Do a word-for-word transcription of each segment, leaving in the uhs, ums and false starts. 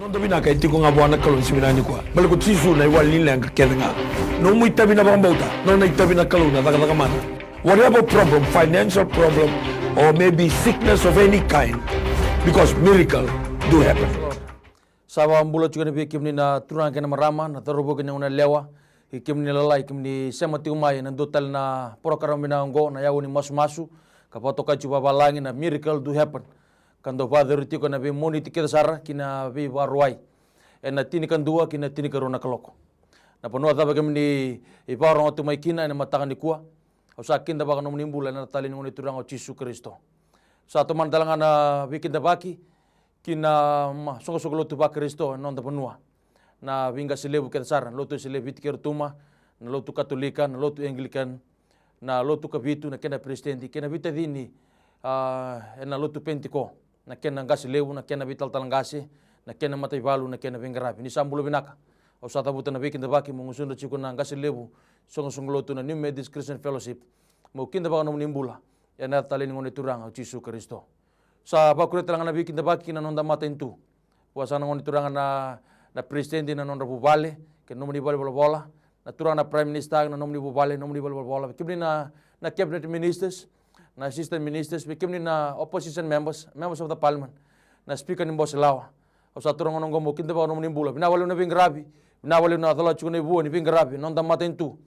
Noda vinaka e tiko ga vua na Kalou ni siga vinaka nikua. Baleta ko Jisu na iwali ni leqa kece ga. Nomu itavi na vakabauta, nona itavi na Kalou na cakacaka mana. Whatever problem, financial problem, or maybe sickness of any kind, because miracle do happen. Sa vakabula tiko na vei kemuni na turaga kei na marama, na cauravou kei na goneyalewa, kei kemuni na lalai, kemuni sema tiko mai ena dua tale na porokaramu vinaka oqo, na Yaua ni Masumasu, ka vakatokai tiko vavalagi na Miracle Do Happen. Ka dau vakayacori tiko ena veimoniti kece sara ki na Veivakarauwai, ena tinikadua ki na tinikarua na kaloko. Na vanua cava kemuni vakarorogo tu mai kina ena mataka nikua, au sa kidavaka nomuni bula ena yaca talei ni Gone Turaga o Jisu Karisito. Sa tomana tale ga na veikidavaki ki na, ma, soqosoqo lotu vaKarisito ena noda vanua. Na veiqase levu kece sara, na lotu Wesele, Viti kei Rotuma, na lotu Katolika, na lotu Anglican, na lotu Kavitu, na kena peresitedi, kei na veitacini, a, ena lotu Penitiko, na kena qase levu, na kena veitalatala qase, na kena mataivalu, na kena veiqaravi. Ni sa bula vinaka. Au sa cavuta na veikidavaki meu gusudra tiko na qase levu, soqosoqo lotu na New Methodist Christian Fellowship. Meu kidavaka nomuni bula ena yaca talei ni Gone Turaga o Jisu Karisito. Sa vakuria tale ga na veikidavaki ki na noda matanitu. Vua saka na Gone Turaga na, na peresitedi, na nodra vuvale, kei na nomuni valenivolavola, na turaga na Prime Minister, na nomuni vuvale, nomuni valenivolavola, vei kemuni na, na cabinet ministers, na assistant ministers, vei kemuni na opposition members, members of the parliament, na speaker ni bose lawa. Au sa taura na gauna oqo meu kidavaka nomuni bula. Vinaka vakalevu na veiqaravi, vinaka vakalevu na cola tiko na ivua ni veiqaravi ena noda matanitu.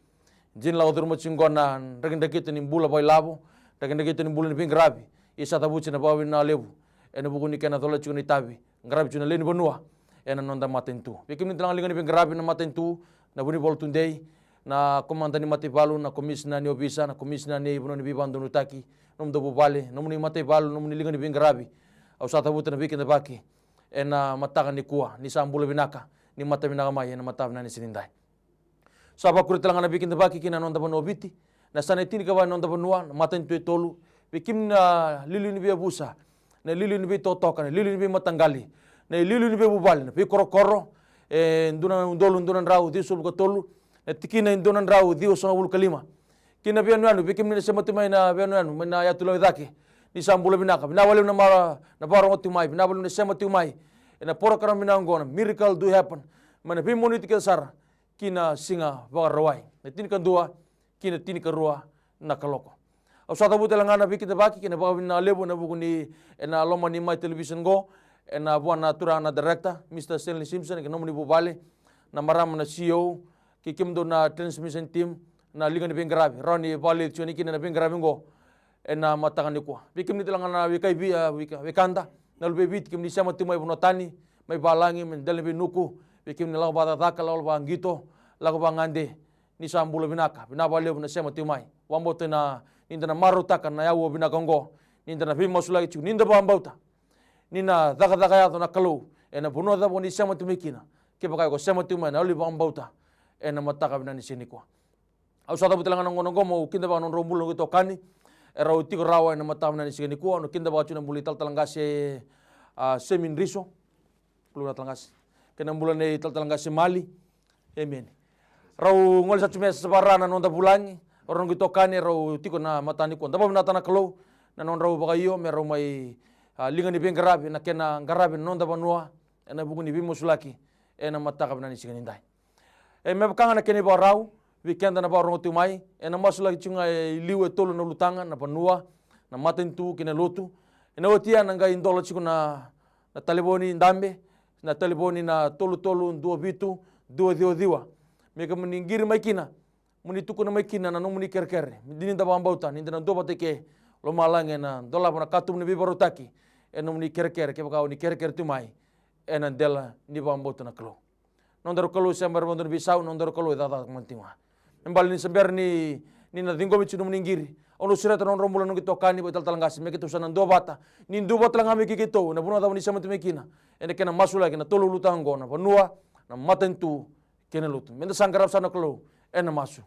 Dina lako curuma tiko oqo na drakidrakita ni bula vakailavo, drakidrakita ni bula ni veiqaravi. Ia sa cavuti na vakavinavinaka levu ena vuku ni kena cola tiko na itavi, qaravi tiko na lewe ni vanua ena noda matanitu. Vei kemuni tale ga liga ni veiqaravi ena matanitu, na vunivola tudei, na komada ni mataivalu, na komisina ni ovisa, na komisina ni vanua ni veivakadonutaki, nomudou vuvale, nomuni mataivalu, nomuni liga ni veiqaravi. Au sa cavuta na veikidavaki ena mataka nikua, ni sa bula vinaka, ni mata vinaka mai ena mataka vinaka ni siga nidai. Sa vakuria tale ga na veikidavaki ki na noda vanua o Viti, na yasana e tinikava ni noda vanua, na matanitu e tolu, vei kemuni na iliuliu ni veiyavusa, na iliuliu ni veitotoka, na iliuliu ni veimataqali, na iliuliu ni veivuvale, na veikorokoro, e dua na udolu dua na drau ciwasagavulu ka tolu, na tikina e dua na drau ciwasagavulu ka lima. Kei na veiyanuyanu, vei kemuni na sema tu mai na veiyanuyanu mai na yatu lewe cake, ni sa bula vinaka. Vinaka vakalevu na ma-, na vakarorogo tu mai, vinaka vakalevu na sema tu mai ena porokaramu vinaka oqo na Miracle Do Happen, mai na veimoniti kece sara ki na Siga Vakarauwai, na tinikadua ki na tinikarua na kaloko. Au sa cavuta tale ga na veikidavaki kei na vakavinavinaka levu ena vuku ni, ena loma ni Mai Television oqo, ena vua na turaga na director, Mister Stanley Simpson, kei na nomuni vuvale, na marama na C E O, kei kemudou na transmission team, na liga ni veiqaravi, rawa ni vakalei tiko yani kina na veiqaravi oqo ena mataka nikua. Vei kemuni tale ga na veika-, vei, a, veika-, veikada, na luve i Viti, kemuni sema tu mai vanua tani, mai valagi, mai dela ni veinuku, vei kemuni lako vakacakacaka, lako vakaqito, lako vagade, ni sa bula vinaka, vinaka vakalevu na sema tu mai. Vakabauta na, ni da na marautaka na yaua vinaka oqo, ni da na veimasulaki tiko, ni da vakabauta ni na cakacaka yaco na Kalou ena vanua cava o ni sema tu mai kina. Kevaka iko sema tu mai na yalo ni vakabauta ena mataka vinaka ni siga nikua. Au sa cavuta tale ga na gauna oqo meu kidavaka na nodrau bula na noqu itokani, erau tiko rawa ena mataka vinaka ni siga nikua. Au na kidavaka tiko na bula ni talatala qase, a, Semi Driso. Bula na talatala qase, kei na bula nei talatala qase Mali. Emeni. Rau gole sa tu mai sa vara na noda vulagi, rau noqu itokani, rau tiko na mataka nikua. Da vakavinavinakataka na Kalou na nodrau vakaio me rau mai, a, liga ni veiqaravi, na kena qaravi na noda vanua ena vuku ni veimasulaki ena mataka vinaka ni siga nidai. E, me vaka ga na kena ivakarau vei keda na vakarorogo tu mai, ena masulaki tiko ga e liu e tolu na ulutaga, na vanua, na matanitu kei na lotu. Ena oti ya na qai dola tiko na, na talevoni dabe, na talevoni na tolu tolu dua vitu dua ciwa ciwa. Me kemuni qiri mai kina, moni tukuna mai kina na nomuni kerekere. Me dina ni da vakabauta ni da na duavata eke, lomalagi ena dolava na katuba ni veivakarautaki ena nomuni kerekere, kevaka o ni kerekere tu mai ena dela ni vakabauta na Kalou. Nodaru Kalou se bera vakadua na veisau, nodaru Kalou e cakacaka mada tiko ga. Me baleta ni se bera ni, ni na ciqomi tiko nomuni qiri. Au na sureta na nodrau bula na noqu itokani vata kei talatala qase, me keitou sa na duavata. Ni duavata tale ga mai kei keitou ena vanua cava ni sema tu mai kina ena kena masulaki na tolu ulutaga oqo, na vanua, na matanitu kei na lotu. Meda sa qarava sara na Kalou ena masu.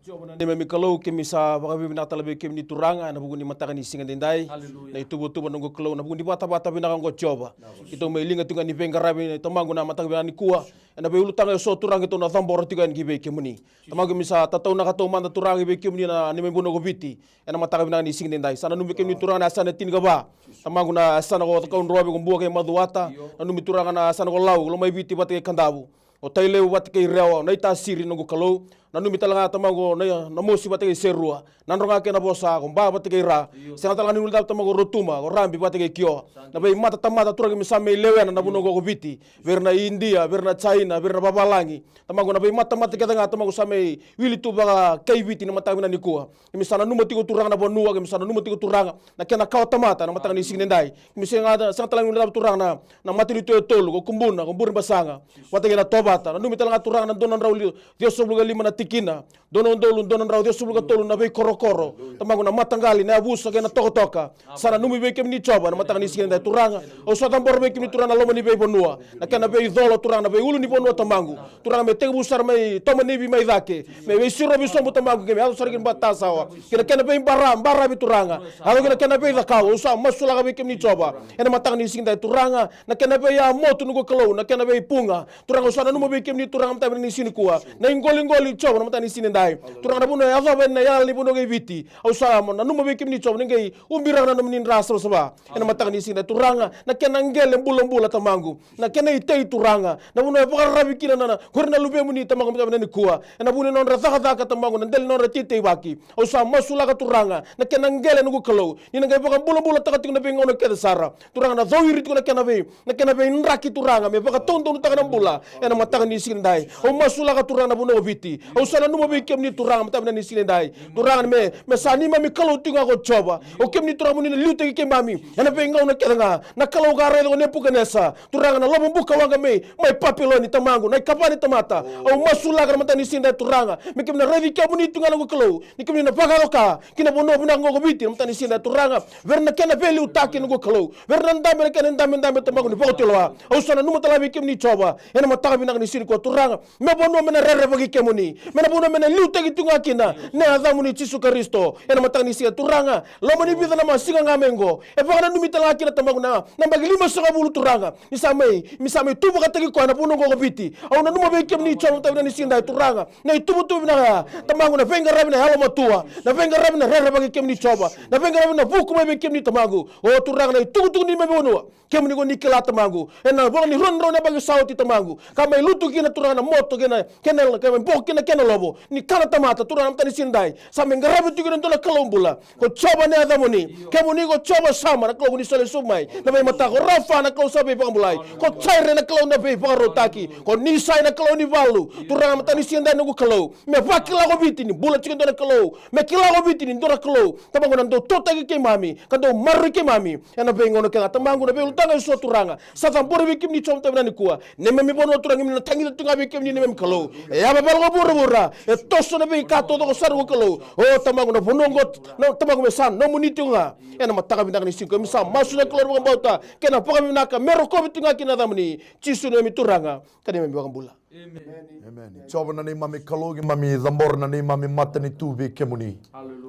Jiova na neimami Kalou, keimami sa vakavinavinaka tale vei kemuni Turaga ena vuku ni mataka ni siga daidai. Na ituvatuva noqu Kalou, na vuku ni vatavata vinaka oqo Jiova. Keitou mai liga tu ga ni veiqaravi Tamaqu na mataka vinaka nikua. Ena veiulutaga eso Turaga keitou na cabora tiko yani ki vei kemuni. Tamaqu, keimami sa tataunaka taumada Turaga ki vei kemuni na neimami vanua ko Viti. Ena mataka vinaka ni siga daidai sa nanumi kemuni Turaga na yasana e tinikava. Tamaqu, na yasana ko Cakaudrove, ko Bua kei Macuata. Nanumi Turaga na yasana ko Lau, Lomaiviti vata kei Kadavu. O Tailevu vata kei Rewa, o Naitasiri noqu Kalou. Nanumi tale ga Tamaqu na, na Mosi vata kei Serua. Nadroga kei Navosa, ko Ba vata kei Ra. Sega tale ga ni guilecavi Tamaqu o Rotuma, ko Rabi vata kei Kioa. Na veimatatamata Turaga keimami sa mai lewena na vanua oqo ko Viti. Vei ira na Idia, vei ira na Jaina, vei ira na vavalagi. Tamaqu, na veimatamata kece ga Tamaqu sa mai wili tu vakaiviti ni mataka vinaka nikua. Keimami sa nanuma tiko Turaga na vanua, keimami sa nanuma tiko Turaga na kena kawa tamata na mataka ni siga daidai. Keimami sega, sega tale ga ni guilecavi Turaga na, na matanitu e tolu, ko Kubuna, ko Burebasaga vata kei Natovata. Nanumi tale ga Turaga na dua na drau ciwasagavulu ka lima na tikina, dua na udolu dua na drau ciwasagavulu ka tolu na veikorokoro. Tamaqu, na mataqali, na yavusa kei na tokatoka. Sa nanumi vei kemuni Jiova na mataka ni siga daidai Turaga. Au sa cabora vei kemuni Turaga na loma ni veivanua, na kena veicolo Turaga, na veiulunivanua Tamaqu. Turaga, me tekivu sara mai Tomanivi mai cake, me veisirovi sobu Tamaqu, ke me yaco sara ki na Batasawa, ki na kena veibara, baravi Turaga. Yaco ki na kena veicakau, au sa masulaka vei kemuni Jiova ena mataka ni siga daidai Turaga, na kena veiyamotu noqu Kalou, na kena veipuga. Turaga, au sa nanuma vei kemuni Turaga mataka ni siga nikua na iqoliqoli Jiova na mataka ni siga daidai. Turaga, na vanua e yacova ena yala ni vanua kei Viti. Au sa nanuma vei kemuni Jiova ni qai ubiraka na nomuni dra savasava ena mataka ni siga daidai Turaga, na kena qele bulabula Tamaqu, na kena itei Turaga, na vanua e vakararavi kina na, na, ko ira na luvemuni Tamaqu mataka vinaka nikua. Ena vuku ni nodra cakacaka Tamaqu, na dela ni nodra teiteivaki. Au sa masulaka Turaga na kena qele noqu Kalou, ni na qai vakabulabulataka tiko na veigauna kece sara. Turaga, na cowiri tiko na kena vei, na kena veidraki Turaga, me vakadodonutaka na bula ena mataka ni siga daidai. Au masulaka Turaga na vanua o Viti. Au sa nanuma vei kemuni Turaga mataka vinaka ni siga daidai. Turaga, me, me sa neimami Kalou tiko ga ko Jiova. O kemuni Turaga mo ni na liutaki keimami ena veigauna kece ga. Na Kalou ka raica ko Nepukanesa, Turaga, na lovo bukawaqa mai, mai Papiloni Tamaqu, na ikava ni tamata. Au masulaka na mataka ni siga daidai Turaga, me kemuni na raici kemuni tu ga noqu Kalou, ni kemuni na vakayaco ka ki na vanua vinaka oqo ko Viti na mataka ni siga daidai Turaga. Vei ira na kena veiliutaki noqu Kalou, vei ira na dabe, na kena dabedabe Tamaqu ni vakatulewa. Au sa nanuma tale vei kemuni Jiova ena mataka vinaka ni siga nikua Turaga, me vanua me na rerevaki kemuni, me na vanua me na liutaki tu ga kina na yacamuni Jisu Karisito. Ena mataka ni siga Turaga, loma ni vica na masiga ga mai oqo, e vakananumi tale ga kina Tamaqu na, na yabaki limasagavulu Turaga, ni sa mai, ni sa mai tu vakataki koya na vanua oqo ko Viti. Au nanuma vei kemuni Jiova mataka vinaka ni siga daidai Turaga na ituvatuva vinaka ya Tamaqu, na veiqaravi na yalomatua, na veiqaravi na rerevaki kemuni Jiova, na veiqaravi na vuku mai vei kemuni Tamaqu. O Turaga, na itukutuku ni neimami vanua, kemuni ko ni kila Tamaqu. Ena voleka ni rua na drau na yabaki sa oti Tamaqu, ka mai lutu kina Turaga na moto kei na, kei na, ka mai boko kina kena lovo, ni kana tamata Turaga na mataka ni siga daidai. Sa mai qaravi tu kina e dua na Kalou bula. Ko Jiova na yacamuni. Kemuni ko Jiova Sama, na Kalou ko ni solia sobu mai na veimataka. Ko Rafa, na Kalou sa veivakabulai. Ko Jaire, na Kalou na veivakarautaki. Ko Nisai, na Kalou ni valu. Turaga mataka ni siga daidai noqu Kalou, me vakila ko Viti ni bula tiko e dua na Kalou. Me kila ko Viti ni dua na Kalou. Tamaqu, na dau totaki keimami ka dau maroroi keimami ena veigauna kece ga Tamaqu, na veiulutaga eso Turaga. Sa cabora vei kemuni Jiova mataka vinaka nikua neimami vanua Turaga, keimami na tagica tu ga vei kemuni neimami Kalou. E yavavala ko vuravura, e toso na veika taucoko sara ko Kalou. O Tamaqu, na vanua oqo, na Tamaqu, me sa nomuni tiko ga. Ena mataka vinaka ni siga, keimami sa masu na Kalou na vakabauta kei na vakavinavinaka me rokovi tu ga kina na yacamuni Jisu neimami Turaga ka neimami Vakabula. Emeni. Jiova na neimami Kalou, keimami cabora na neimami matanitu vei kemuni.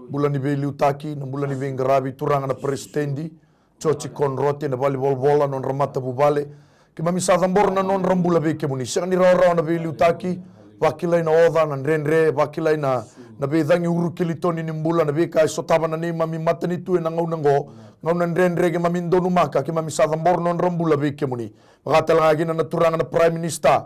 Bula ni veiliutaki, na bula ni veiqaravi Turaga, na peresitedi Joji Konrote, na valenivolavola, nodra matavuvale. Keimami sa cabora na nodra bula vei kemuni. Sega ni rawarawa na veiliutaki, vakilai na oca, na dredre, vakilai na, na veicagi uru kelitoni ni bula, na veika e sotava na neimami matanitu ena gauna oqo. Gauna dredre keimami donumaka, keimami sa cabora na nodra bula vei kemuni. Vaka tale ga kina na Turaga na Prime Minister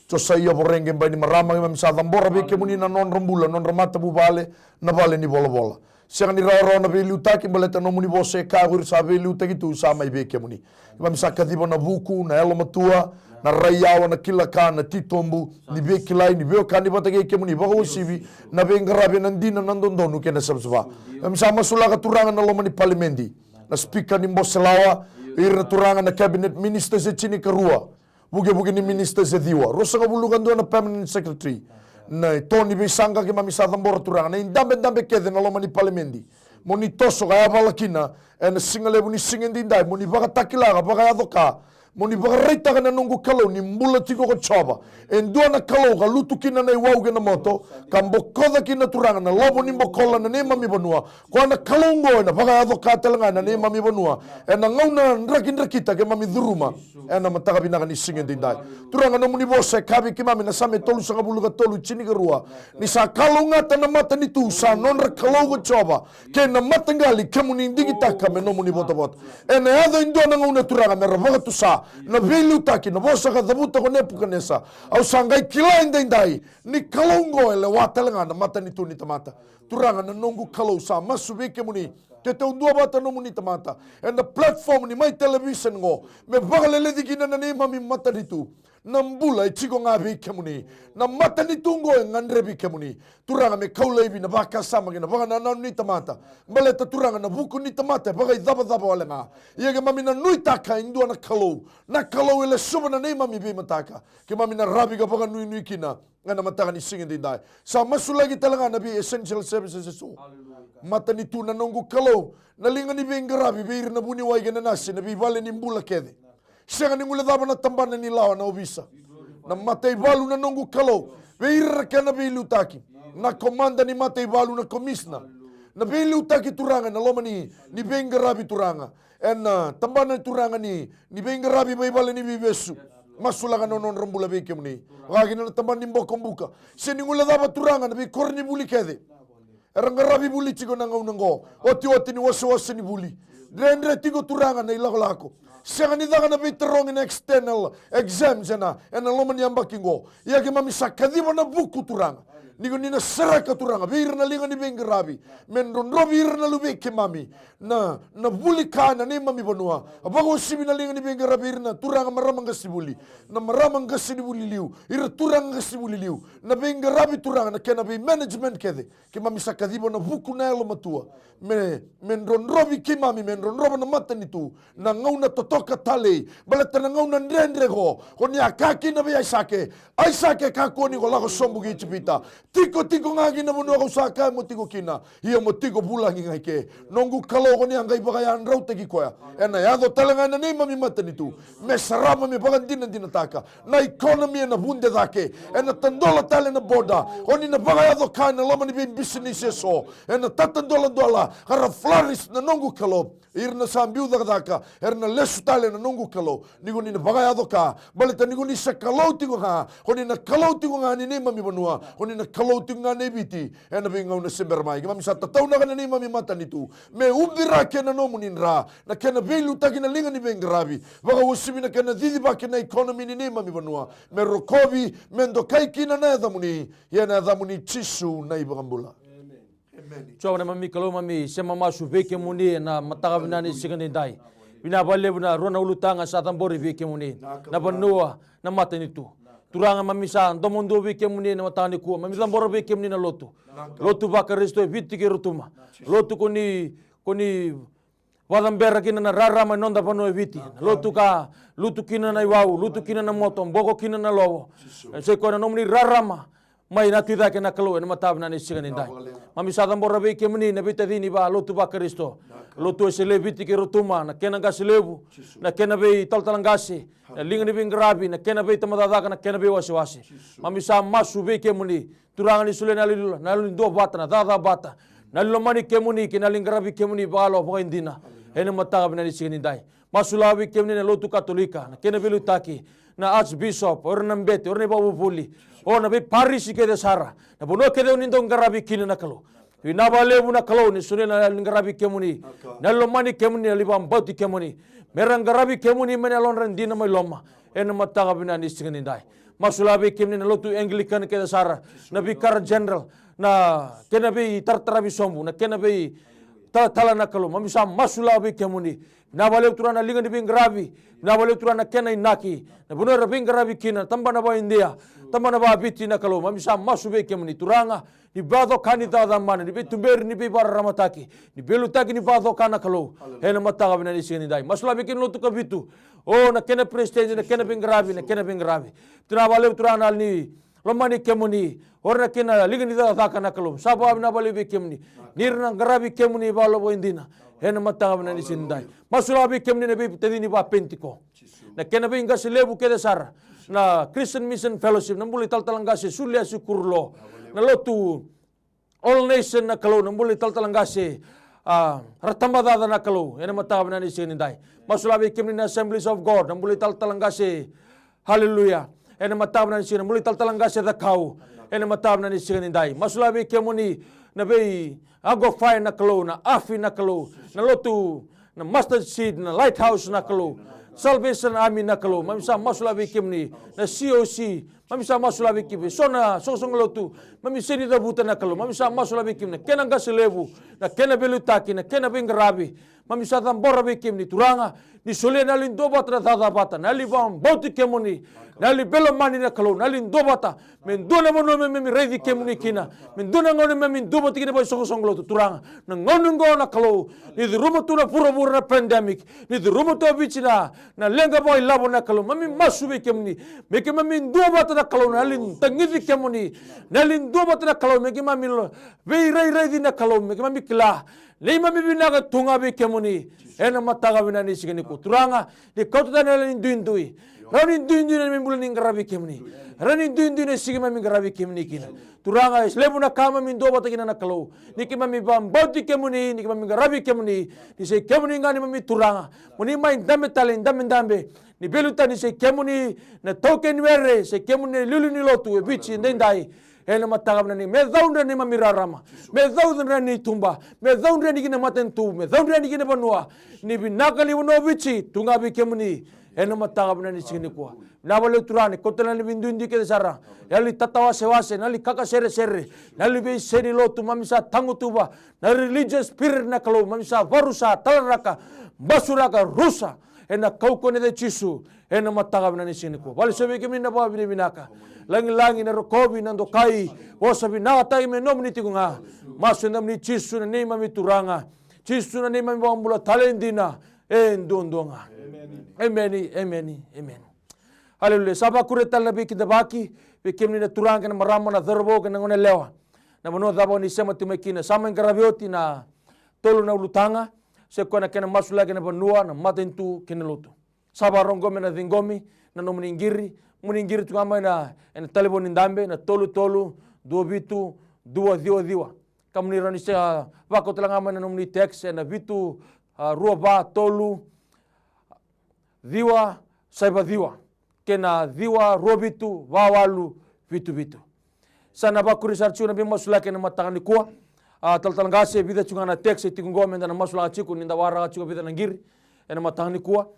Josaia Voreqe Bainimarama, keimami sa cabora vei kemuni na nodra bula, nodra matavuvale, na valenivolavola. Sega ni rawarawa na veiliutaki baleta nomuni vosa e kaya ko ira sa veiliutaki tu sa mai vei kemuni. Keimami sa kaciva na vuku, na yalomatua, na raiyawa, na kilaka, na titobu, ni veikilai, ni veiwekani vata kei kemuni, vakauasivi na veiqaravi ena dina, na dodonu kei na savasava. Keimami sa masulaka Turaga na loma ni palimedi, na sipika ni bose lawa, ira na Turaga na cabinet ministers e tinikarua, vukevuke ni ministers e ciwa, ruasagavulu ka dua na permanent secretary. Na ito ni veisaqa keimami sa cabora Turaga, na idabedabe kece na loma ni palimedi, mo ni toso ka yavala kina ena sigalevu ni siga edaidai, mo ni vakatakila ka vakayaco ka Mo ni vakaraitaka na noqu Kalou ni bula tiko ko Jiova. E dua na Kalou ka lutu kina na iwau kei na moto, ka bokoca kina Turaga na lovo ni bokola na neimami vanua. Koya na Kalou oqo ena vakayaco ka tale ga ena neimami vanua ena gauna drakidrakita keimami curuma ena mataka vinaka ni siga edaidai. Turaga, nomuni vosa e kaya vei keimami na Same tolusagavulu ka tolu, tinikarua: Ni sa kalougata na matanitu sa nodra Kalou ko Jiova, kei na mataqali kemuni digitaka me nomuni votavota. Ena yaco e dua na gauna, Turaga, me ra vakatusa na veiliutaki, na vosa ka cavuta ko Nepukanesa. Au sa qai kila edaidai ni Kalou oqo e lewa tale ga na matanitu ni tamata. Turaga, na noqu Kalou, sa masu vei kemuni keitou duavata, nomuni tamata, ena platform ni Mai Television oqo, me vakaleleci kina na neimami matanitu na bula e tiko ga vei kemuni. Na matanitu oqo e gadrevi kemuni, Turaga, me kau laivi na vakasama kei na vakanananu ni tamata. Baleta, Turaga, na vuku ni tamata e vakaicavacava wale ga. Ia keimami na nuitaka e dua na Kalou, na Kalou e lesuva na neimami veimataka. Keimami na ravi ka vakanuinui kina ena mataka ni siga edaidai. Sa masulaki tale ga na vei essential services eso. Matanitu, na noqu Kalou, na liga ni veiqaravi vei ira na vuniwai kei na nasi, na veivale ni bula kece. Sega ni guilecava na tabana ni lawa, na ovisa, na mataivalu, na noqu Kalou, vei ira na kena veiliutaki, na komada ni mataivalu, na komisina, na veiliutaki, Turaga, ena loma ni, ni veiqaravi, Turaga, ena tabana, Turaga, ni, ni veiqaravi, veivale ni veivesu. Masulaka na nodra bula vei kemuni. Vaka kina na tabana ni bokobuka. Sega ni guilecava, Turaga, na veikoronivuli kece era qaravi vuli tiko na gauna oqo. Otioti ni wasewase ni vuli. Dredre tiko, Turaga, na ilakolako. Sega ni caka na veitarogi, na external exams ena, ena loma ni yabaki oqo. Ia keimami sa kaciva na vuku, Turaga, ni ko ni na sereka, Turaga, vei ira na liga ni veiqaravi, me drodrovi ira na luvei keimami na, na vuli ka ena neimami vanua. A vakauasivi na liga ni veiqaravi, ira na turaga marama qasenivuli, na marama qasenivuli liu, ira turaga qasenivuli liu, na veiqaravi, Turaga, na kena veimanagement kece. Keimami sa kaciva na vuku, na yalomatua, me, me drodrovi keimami, me drodrova na matanitu na gauna totoka talei. Baleta na gauna dredre oqo, ko ni a kaya kina vei Aisake: Aisake, kakua ni ko lako sobu ki Ijipita. Tiko tiko ga ki na vanua kau sa kaya mo tiko kina, ia mo tiko vulagi ga i ke. Noqu Kalou, ko ni a qai vakayadrautaki koya. Ena yaco tale ga ena neimami matanitu. Me sarava, me vakadinadinataka na economy, ena vude cake, ena tadola tale na border. Ko ni na vakayaco ka ena loma ni veibisinisi eso, ena tatadoladola, ka ra flourish, na noqu Kalou. Ira na sa biu cakacaka era na lesu tale, na noqu Kalou, ni ko ni na vakayaco ka. Baleta ni ko ni sa Kalou tiko ga, ko ni na Kalou tiko ga ni neimami vanua, ko ni na Kalou tiko ga nei Viti. Ena veigauna se bera mai, keimami sa tataunaka na neimami matanitu me ubiraki ena nomuni dra, na kena veiliutaki na liga ni veiqaravi, vakauasivi na kena cicivaki na economy ni neimami vanua, me rokovi, me dokai kina na yacamuni. Ia ena yacamuni Jisu na iVakabula. Jiova na neimami Kalou, mami sema masu vei kemuni ena mataka vinaka ni siga nidai. Vinaka vakalevu na rua na ulutaga sa cabori vei kemuni, na vanua, na matanitu. Turaga, mami sa domodua vei kemuni ena mataka nikua, mami cabora vei kemuni na lotu, lotu vaKarisito e Viti kei Rotuma. Lotu ko ni, ko ni vakacabera kina na rarama ena noda vanua e Viti. Na lotu ka lutu kina na iwau, lutu kina na moto, boko kina na lovo. E sai koya na nomuni rarama mai na tu i cake, na Kalou, ena mataka vinaka ni siga nidai. Mami sa cabora vei kemuni na veitacini vakalotu vaKarisito, lotu e Sele, Viti kei Rotuma, na kena qase levu, na kena veitalatala qase, na liga ni veiqaravi, na kena veitabacakacaka, na kena veiwasewase. Mami sa masu vei kemuni, Turaga, ni solia na yalo, na yalo ni duavata, na cakacaka vata, na yalo ni lomani kemuni kei na yalo ni qaravi kemuni vakayalo vakaidina ena mataka vinaka ni siga nidai. Masulaka vei kemuni na lotu Katolika, na kena veiliutaki, na Archbishop, o ira na bete, o ira na ivakavuvuli, o na veiparisi kece sara, na vanua kece o ni dau qaravi kina, na Kalou. Vinaka vakalevu, na Kalou, ni solia na yalo ni qaravi kemuni, na yalo ni lomani kemuni, na yalo ni vakabauti kemuni, me ra qaravi kemuni mai na yalodra dina mai loma ena mataka vinaka ni siga nidai. Masulaka vei kemuni na lotu Anglican kece sara, na Vicar General, na kena veitarataravi sobu, na kena veitalatala, na Kalou. Mami sa masulaka vei kemuni. Vinaka vakalevu, Turaga, na liga ni veiqaravi. Vinaka vakalevu, Turaga, na kena inaki, na vanua era veiqaravi kina, na tabana vakaIdia, tabana vakaViti, na Kalou. Mami sa masu vei kemuni, Turaga, ni vakacoka, ni cakacaka mana, ni veituberi, ni veivakararamataki, ni veiliutaki, ni vakacoka, na Kalou. Ena mataka vinaka ni siga nidai, masulaka vei kemuni na lotu Kavitu, o na kena peresitedi, na kena veiqaravi, na kena veiqaravi. Vinaka vakalevu, Turaga, na yalo ni lomani kemuni, o ira na kena liga ni cakacaka, na Kalou. Sa vakavinaka vakalevu vei kemuni, ni ra na qaravi kemuni vakayalo vakaidina. Ena mataka vinaka ni siga nidai. Masulaka vei kemuni na veitacini vakaPenitiko. Na kena veiqase levu kece sara. Na Christian Mission Fellowship, na bula i talatala qase Suliasi Kurulo. Na lotu All Nation na Kalou, na bula i talatala qase, a, Ratabacaca na Kalou, ena mataka vinaka ni siga nidai. Masulaka vei kemuni na Assemblies of God, na bula i talatala qase, haleluya. Ena mataka vinaka ni siga, na bula i talatala qase Cakau, ena mataka vinaka ni siga nidai. Masulaka vei kemuni na vei Agofae na Kalou, na Afi na Kalou, na lotu, na Mustard Seed, na Lighthouse na Kalou, Salvation Army na Kalou, mami sa masulaka vei kemuni, na C O C, mami sa masulaka vei kemuni, so na soqosoqo lotu, mami seni cavuta na Kalou, mami sa masulaka vei kemuni, na kena qase levu, na kena veiliutaki, na kena veiqaravi, mami sa cabora vei kemuni, Turaga, ni solia na yalo ni duavata, na cakacaka vata, na yalo ni vakabauti kemuni, na yalo ni veilomani na Kalou, na yalo ni duavata, me dua na vanua me, me, me raici kemuni kina. Me dua na gauna me, me dua vata kina vaisoqosoqo lotu, Turaga. Na gauna oqo na Kalou. Ni curuma tu na vuravura na pandemic. Ni curuma tu o Viti na, na leqa vakailavo na Kalou. Mami masu vei kemuni. Me keimami dua vata na Kalou. Na yalo ni tagici kemuni. Na yalo ni dua vata na Kalou. Me keimami lo, veirairaici na Kalou. Me keimami kila. Neimami vinaka tu ga vei kemuni. Ena mataka vinaka ni siga nikua. Turaga. Ni kauta tani na yalo ni duidui. Rawa ni duidui na neimami bula ni qaravi kemuni. Rawa ni duidui na siga keimami qaravi kemuni kina. Turaga, e levu na ka keimami duavata kina na Kalou. Ni keimami vakabauti kemuni, ni keimami qaravi kemuni. Ni sa i kemuni ga neimami Turaga. Mo ni mai dabe tale, dabedabe. Ni veiliutaki ni sa i kemuni na taukei ni were, sa i kemuni na iliuliu ni lotu, e Viti, edaidai. Ena mataka vinaka ni, me caudre na neimami rarama. Me caudre na neimami tuba. Me caudre ni kina matanitu. Me caudre ni kina vanua. Ni vinaka ni vanua o Viti, tu ga vei kemuni. Ena mataka vinaka ni siga nikua. Vinaka vakalevu Turaga ni kauta na yalo ni veiduidui kece sara. Yalo ni tatawasewase, na yalo ni kakaseresere, na yalo ni veisei ni lotu, mami sa tagutuva. Na religious spirit na Kalou, mami sa varusa, talaraka, basuraka, rusa. Ena kaukauwa ni yaca i Jisu. Ena mataka vinaka ni siga nikua. Vale sovi kemuni na vakavinavinaka. Lagilagi, na rokovi, na dokai. Vosa vinakataki me nomuni tiko ga. Masu ena yacamuni Jisu na neimami Turaga. Jisu na neimami vakabula tale dina. E duadua ga. Emeni, emeni, emeni. Aleluya. Sa vakuri tale na veikidavaki vei kemuni na turaga kei na marama, na cauravou kei na goneyalewa. Na vanua cava ni sema tu mai kina. Sa mai qaravi oti na tolu na ulutaga. Se koya na kena masulaki ena vanua, na matanitu kei na lotu. Sa vakarogo me na ciqomi na nomuni qiri. Mo ni qiri tu ga mai na, ena talevoni dabe, na tolu tolu dua vitu dua ciwa ciwa. Ka mo ni rawa ni sa vakau tale ga mai na nomuni text ena vitu, a, rua va tolu ciwa saiva ciwa. Kei na ciwa rua vitu va walu vitu vitu. Sa na vakuri sara tiko na veimasulaki ena mataka nikua. A, talatala qase, vica tiko ga na text e tiko qo meda na masulaka tiko, nida waraka tiko vica na qiri ena mataka nikua.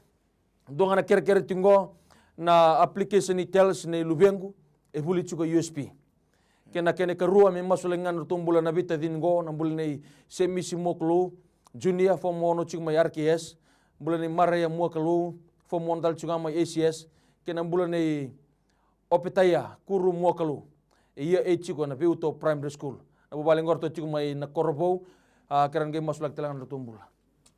Dua ga na kerekere tiko qo, na application ni TELS nei luvequ, e vuli tiko e U S P. Kei na kena ikarua, me masulaki ga na nodratou bula na veitacini qo, na bula nei Semisi Muakalou Junior, form ono tiko mai R K S, bula nei Maraia Muakalou, form one tale tiko ga mai A C S, kei na bula nei Opetaia Kuru Muakalou, e year eight tiko na Veiuto Primary School. Na vuvale qo ratou tiko mai Nakorovou, a, kerea na qai masulaki tale ga na nodratou bula.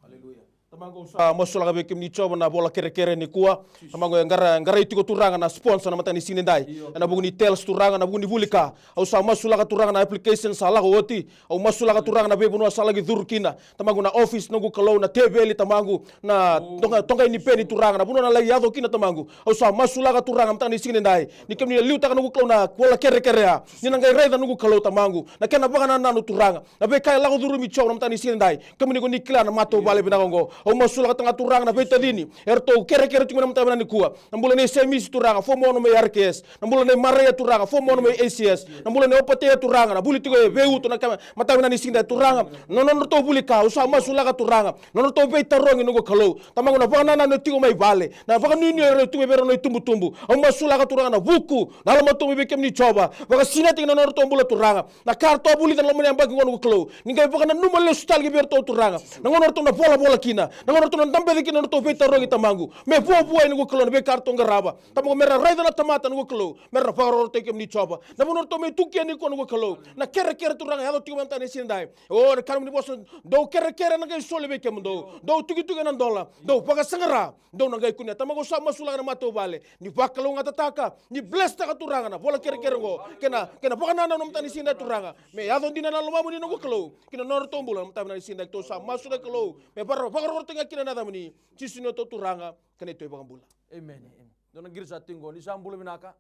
Aleluya. Tamaqu, au sa masulaka vei kemuni Jiova na vola kerekere nikua. Tamaqu, e qara, qarai tiko Turaga na sponsor na mataka ni siga nidai. Io. Ena vuku ni TELS Turaga, na vuku ni vuli ka. Au sa masulaka Turaga na application sa lako oti. Au masulaka Turaga na veivanua sa laki curu kina. Tamaqu, na office noqu Kalou, na teveli Tamaqu, na toqa, toqai ni peni Turaga, na vanua na lai yaco kina Tamaqu. Au sa masulaka Turaga mataka ni siga nidai. Ni kemuni na liutaka noqu Kalou na vola kerekere ya. Ni na qai raica noqu Kalou Tamaqu. Na kena vakanananu Turaga. Na veika e lako curumi Jiova na mataka ni siga nidai. Kemuni ko ni kila na matavuvale vinaka oqo. Au masulaka talega Turaga na veitacini. Eratou kerekere tiko mai na mataka vinaka nikua. Na bula nei Semisi Turaga, form ono mai R K S. Na bula nei Maraia Turaga, form ono mai A C S. Na bula nei Opetaia Turaga, na vuli tiko e Veiuto na kena mataka vinaka ni siga nidai Turaga. Na nodratou vuli ka, au sa masulaka Turaga. Na nodratou veitarogi noqu Kalou. Tamaqu na vakanananu e tiko mai vale. Na vakanuinui era tiko mai vei ira na itubutubu. Au masulaka Turaga na vuku. Na yalomatua mai vei kemuni Jiova. Vakasinaiti kina na nodratou bula Turaga. Na ka ratou a vulica na loma ni yabaki oqo noqu Kalou. Ni qai vakananuma lesu tale ki vei iratou Turaga. Na gauna ratou na volavola kina. Na gauna ratou na dabeci kina na nodratou veitarogi, tamaqu, me vuavuai, noqu Kalou, na veika ratou qarava, tamaqu, me ra raica na tamata, noqu Kalou, me ra vakarokorokotaki kemuni, Jiova. Na vanua ratou mai tukia nikua, noqu Kalou, na kerekere, Turaga, yaco tiko mai na mataka ni siga edai. O, na ka nomuni vosa, dou kerekere, na qai soli vei kemudou. Dou tukituki, na dola. Dou vakasaqara, dou na qai kunea. Tamaqu, au sa masulaka na matavuvale, ni vakalougatataka, ni blesstaka, Turaga, na vola kerekere oqo kei na, kei na vakanananu na mataka ni siga edai, Turaga. Me yaco dina na lomamuni, noqu Kalou, ki na nodratou bula na mataka ni siga edai. Keitou sa masu, na Kalou, me vaka, vakarokorokotaki ga kina na yacamuni, Jisu na nodatou Turaga kei na nodatou iVakabula. Emeni. Emeni. Dua na qiri sa tiko qo, ni sa bula vinaka.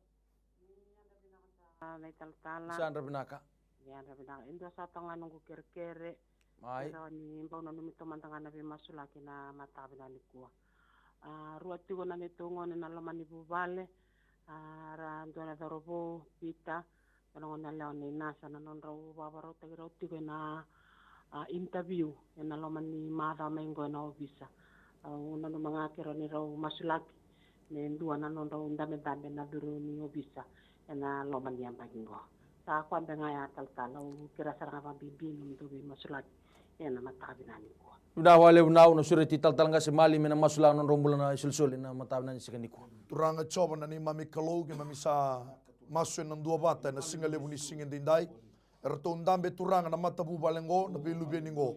A, na italatala. Sa yadra vinaka. Yadra vinaka. E dua sara ga noqu kerekere. Mai. E rawa ni bau nanumi toka mada ga na veimasulaki na mataka vinaka nikua. A, rua tiko na neitou gone na loma ni vuvale. A, ra dua na cauravou, Pita, dua na gone yalewa nei Nasa, na nodrau vakavakarautaki rau tiko ena, a, interview ena loma ni macawa mai qo ena ovisa. Au nanuma ga keirau ni rau masulaki me dua na nodrau dabedabe na curu ni ovisa ena loma ni yabaki qo. Sa koya beka ga ya, talatala, au kerea sara ga vakabibi nomudou veimasulaki ena mataka vinaka nikua. Vinaka vakalevu. Au na sureti talatala Qase Mali me na masulaka na nodrau bula na isolisoli ena mataka vinaka ni siga nikua. Turaga Jiova, na neimami Kalou, keimami sa masu ena duavata ena sigalevu ni siga edaidai. Eratou dabe, Turaga, na matavuvale qo, na veiluveni qo.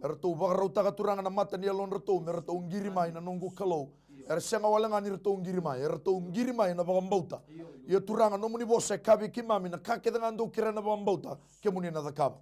Eratou vakarautaka, Turaga, na mata ni yalodratou me ratou qiri mai, na noqu Kalou. Era sega wale ga ni ratou qiri mai, eratou qiri mai ena vakabauta. Ia, Turaga, nomuni vosa e kaya vei keimami, na ka kece ga dou kerea ena vakabauta, kemuni na cakava.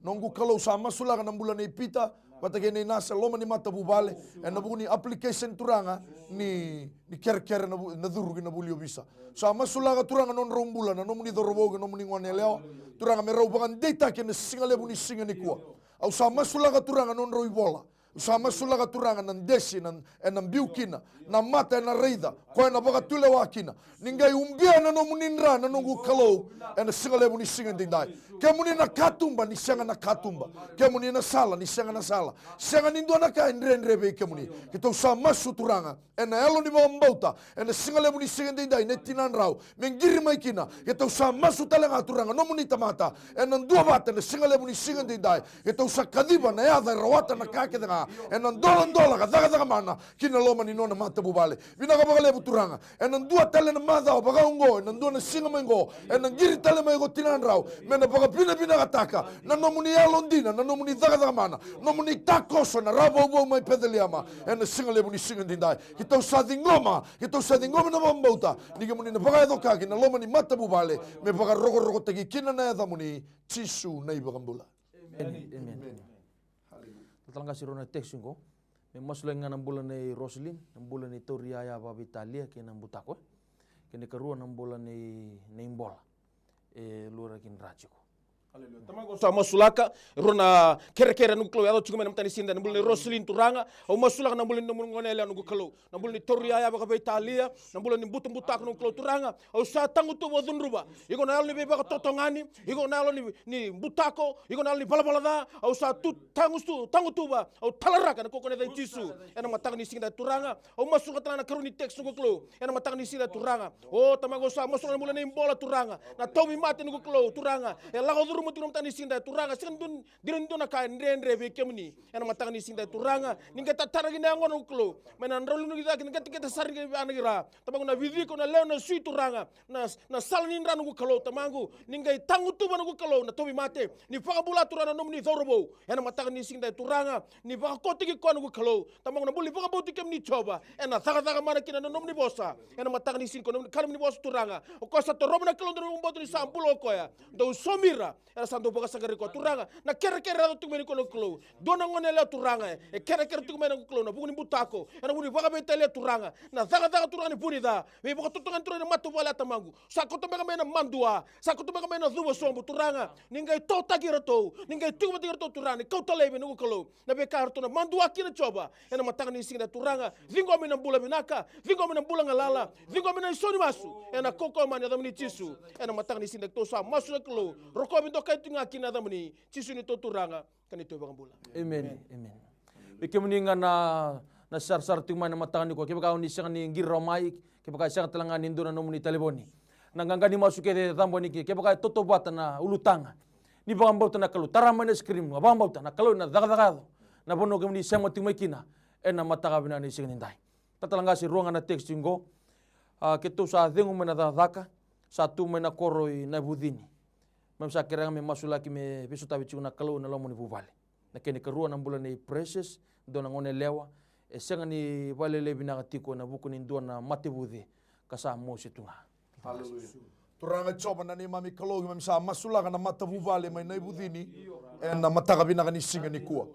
Noqu Kalou, sa masulaka na bula nei Pita vata kei nei Nasa e loma ni matavuvale, ena vuku ni application, Turaga, ni, ni kerekere na vu-, na curu ki na vuli ovisa. Sa masulaka, Turaga, nodrau bula na nomuni cauravou kei nomuni gone yalewa, Turaga, me rau vakadeitaki ena sigalevu ni siga nikua. Au sa masulaka, Turaga, nodrau ivola. Au sa masulaka, Turaga, na desi ena, ena biu kina, na mata ena raica, koya ena vakatulewa kina. Ni qai ubia na nomuni dra, na noqu Kalou, ena sigalevu ni siga edaidai. Kemuni na katuba ni sega na katuba, kemuni na sala ni sega na sala. Sega ni dua na ka e dredre vei kemuni. Keitou sa masu, Turaga, ena yalo ni vakabauta, ena sigalevu ni siga edaidai, na tinadrau me qiri mai kina. Keitou sa masu tale ga, Turaga, nomuni tamata, ena duavata ena sigalevu ni siga edaidai. Keitou sa kaciva na yaca e rawata na ka kece ga, ena doladola ka cakacaka mana ki na loma ni nona matavuvale. Vinaka vakalevu, Turaga. Ena dua tale na macawa vakaoqo, ena dua na siga mai qo, ena qiri tale mai ko tinadrau me na vakavinavinakataka na nomuni yalodina, na nomuni cakacaka mana, nomuni takoso ena Ravouvou mai Peceliema, ena sigalevu ni siga edaidai. Keitou sa ciqoma, keitou sa ciqoma na vakabauta ni kemuni na vakayacora ki na loma ni matavuvale, me vakarokorokotaki kina na yacamuni, Jisu na iVakabula. Emeni. Emeni. Talatala Qase, rua na text qo. Me masulaki ga na bula nei Roselin, na bula ni tauri yaya vakaveitalia kei na butako, e. Kei na ikarua na bula nei, nei Bola. E lura ki dra tiko. Aleluya. Tamaqu, au sa masulaka e rua na kerekere, noqu Kalou, yaco tiko mai ena mataka ni siga edai, na bula nei Roselin, Turaga. Au masulaka na bula ni nomuni gone yalewa, noqu Kalou, na bula ni tauri yaya vakaveitalia, na bula ni butabutako, noqu Kalou, Turaga. Au sa tagutuva, au cudruva iko na yalo ni veivakatotogani, iko na yalo ni, ni butako, iko na yalo ni valavala ca. Au sa tu, tagutu, tagutuva, au talaraka ena kaukauwa ni yaca i Jisu ena mataka ni siga edai, Turaga. Au masulaka tale ga na ikarua ni text, noqu Kalou, ena mataka ni siga edai, Turaga. O Tamaqu, au sa masulaka na bula nei Bola, Turaga, na tauvimate, noqu Kalou, Turaga, e lako curuma tiko ena mataka ni siga edai, Turaga. Sega ni dua, dina ni dua na ka e dredre vei kemuni ena mataka ni siga edai, Turaga. Ni qai tatara kina na yagona, noqu Kalou, mai na drau lewe ni cake, ni qai qeteqete sara, ni qai vaka na qira, Tamaqu, na viciko, na lewe, na sui, Turaga, na, na sala ni dra, noqu Kalou. Tamaqu, ni qai tagutuva, noqu Kalou, na tauvimate, ni vakabula, Turaga, na nomuni cauravou ena mataka ni siga edai, Turaga. Ni vakakotaki koya, noqu Kalou, Tamaqu, na bula ni vakabauti kemuni, Jiova, ena cakacaka mana kina na nomuni vosa ena mataka ni siga, ko nomuni, ka nomuni vosa, Turaga. O koya sa torova na Kalou, dou vakabauta ni sa bula o koya. Dou saumi ira era sa dau vakasaqarai koya, Turaga. Na kerekere e yaco tiko mai nikua, noqu Kalou, dua na gone yalewa, Turaga, e kerekere tiko mai, noqu Kalou, ena vuku ni butako, ena vuku ni vakaveitalia, Turaga, na cakacaka, Turaga, ni vu ni ca, veivakatotogani, Turaga, ni matavuvale, Tamaqu. Sa koto beka mai na madua, sa koto beka mai na cuva sobu, Turaga. Ni qai totaki iratou, ni qai tiko vata kei iratou, Turaga, ni kauta laivi, noqu Kalou, na veika eratou na madua kina, Jiova, ena mataka ni siga edai, Turaga. Ciqomi na bula vinaka, ciqomi na bula galala, ciqomi na isau ni masu ena kaukauwa mana ni yacamuni, Jisu, ena mataka ni siga edai. Keitou sa masu, na Kalou, rokovi, dokai tiko ga kina na yacamuni, Jisu, neitou Turaga ka neitou iVakabula. Emeni. Emeni. Vei kemuni ga na, na sarasara tiko mai ena mataka nikua, kevaka o ni sega ni qiri rawa mai, kevaka e sega tale ga ni dua na nomuni talevoni, na qaqa ni masu kece e cabe yani ke, kevaka e tautauvata na ulutaga ni vakabauta na Kalou, tara mai na screen, vakabauta na Kalou ena cakacaka yaco. Na vanua kemuni sema tiko mai kina, ena mataka vinaka ni siga ni dai. Talatala qase, rua ga na text qo. A, keitou sa cegu mai na cakacaka, sa tu mai na koro i Naivucini. Mem sa kerega me masulaki me veisotavi tiko na Kalou ena loma ni vuvale. Na kena ikarua na bula nei Precious, dua na gone yalewa e sega ni vakalelei vinaka tiko ena vuku ni dua na matevuce ka sa mosi tu ga. Haleluya. Turaga Jiova na neimami Kalou, keimami sa masulaka na matavuvale mai Naivucini ena mataka vinaka ni siga nikua.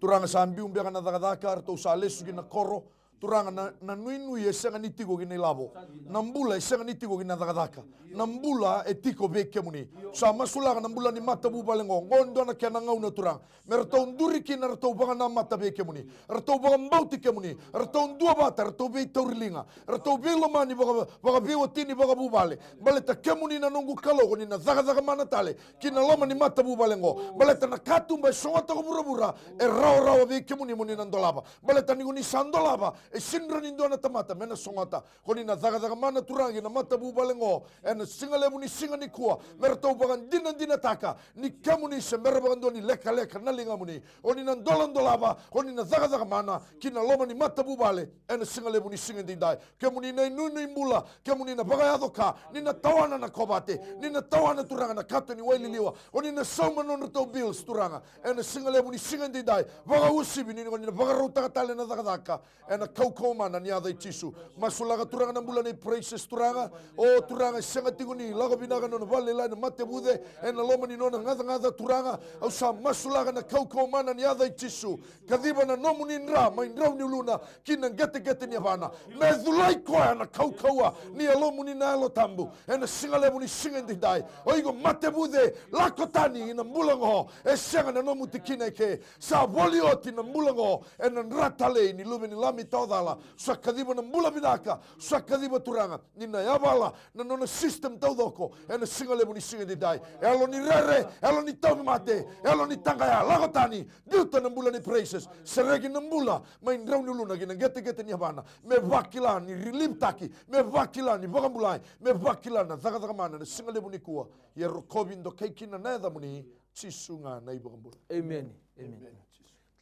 Turaga sa biu beka na cakacaka, ratou sa lesu ki na koro. Turaga na, na nuinui e sega ni tiko ki na ilavo. Na bula e sega ni tiko ki na cakacaka. Na bula e tiko vei kemuni. Sa masulaka na bula ni matavuvale qo. Qo dua na kena gauna Turaga. Me ratou duri kina, ratou vakanamata vei kemuni. Ratou vakabauti kemuni. Ratou duavata, ratou veitauriliga. Ratou veilomani vaka, vakaveiwatini vakavuvale. Baleta kemuni na noqu Kalou, ko ni na cakacaka mana tale ki na loma ni matavuvale qo. Baleta na katuba e sogota ko vuravura e rawarawa vei kemuni mo ni na dolava. Baleta ni ko ni sa dolava, e sega ni dua na tamata me na sogota. Ko ni na cakacaka mana Turaga ki na matavuvale qo ena siga levu ni siga nikua, me ratou vakadinadinataka ni kemuni se bera vakadua ni lekaleka na ligamuni. Ko ni na doladolava, ko ni na cakacaka mana ki na loma ni matavuvale ena siga levu ni siga edaidai. Kemuni na inuinui bula, kemuni na vakayaco ka, ni na tawana na kovate, ni na tawana Turaga na kato ni wai liliwa. Ko ni na sauma na nodratou bills Turaga ena siga levu ni siga edaidai. Vakauasivi ni ko ni na vakarautaka tale na cakacaka ena kaukauwa mana ni yaca i Jisu. Masulaka Turaga na bula nei Precious Turaga. O Turaga, e sega tiko ni lako vinaka na nona vale lailai na matevuce ena loma ni nona gacagaca Turaga. Au sa masulaka na kaukauwa mana ni yaca i Jisu. Kaciva na nomuni dra mai drau ni uluna ki na qeteqete ni yavana. Me culai koya na kaukauwa ni yalomuni na Yalo Tabu ena siga levu ni siga edaidai. O iko matevuce, lako tani ina bula qo. E sega na nomu tikina eke. Sa voli oti na bula qo ena dra talei ni Luve ni Lami tawacala. Sa kaciva na bula vinaka. Sa kaciva Turaga ni na yavala na nona system taucoko ena siga levu ni siga edaidai. Yalo ni rere, yalo ni tauvimate, yalo ni taqaya, lako tani. Biuta na bula nei Precious. Sereki na bula mai drau ni uluna ki na qeteqete ni yavana. Me vakila ni relief taki, me vakila ni vakabulai, me vakila na cakacaka mana na siga levu nikua. Ia rokovi dokai kina na yacamuni, Jisu ga na iVakabula. Amen. Amen. Amen.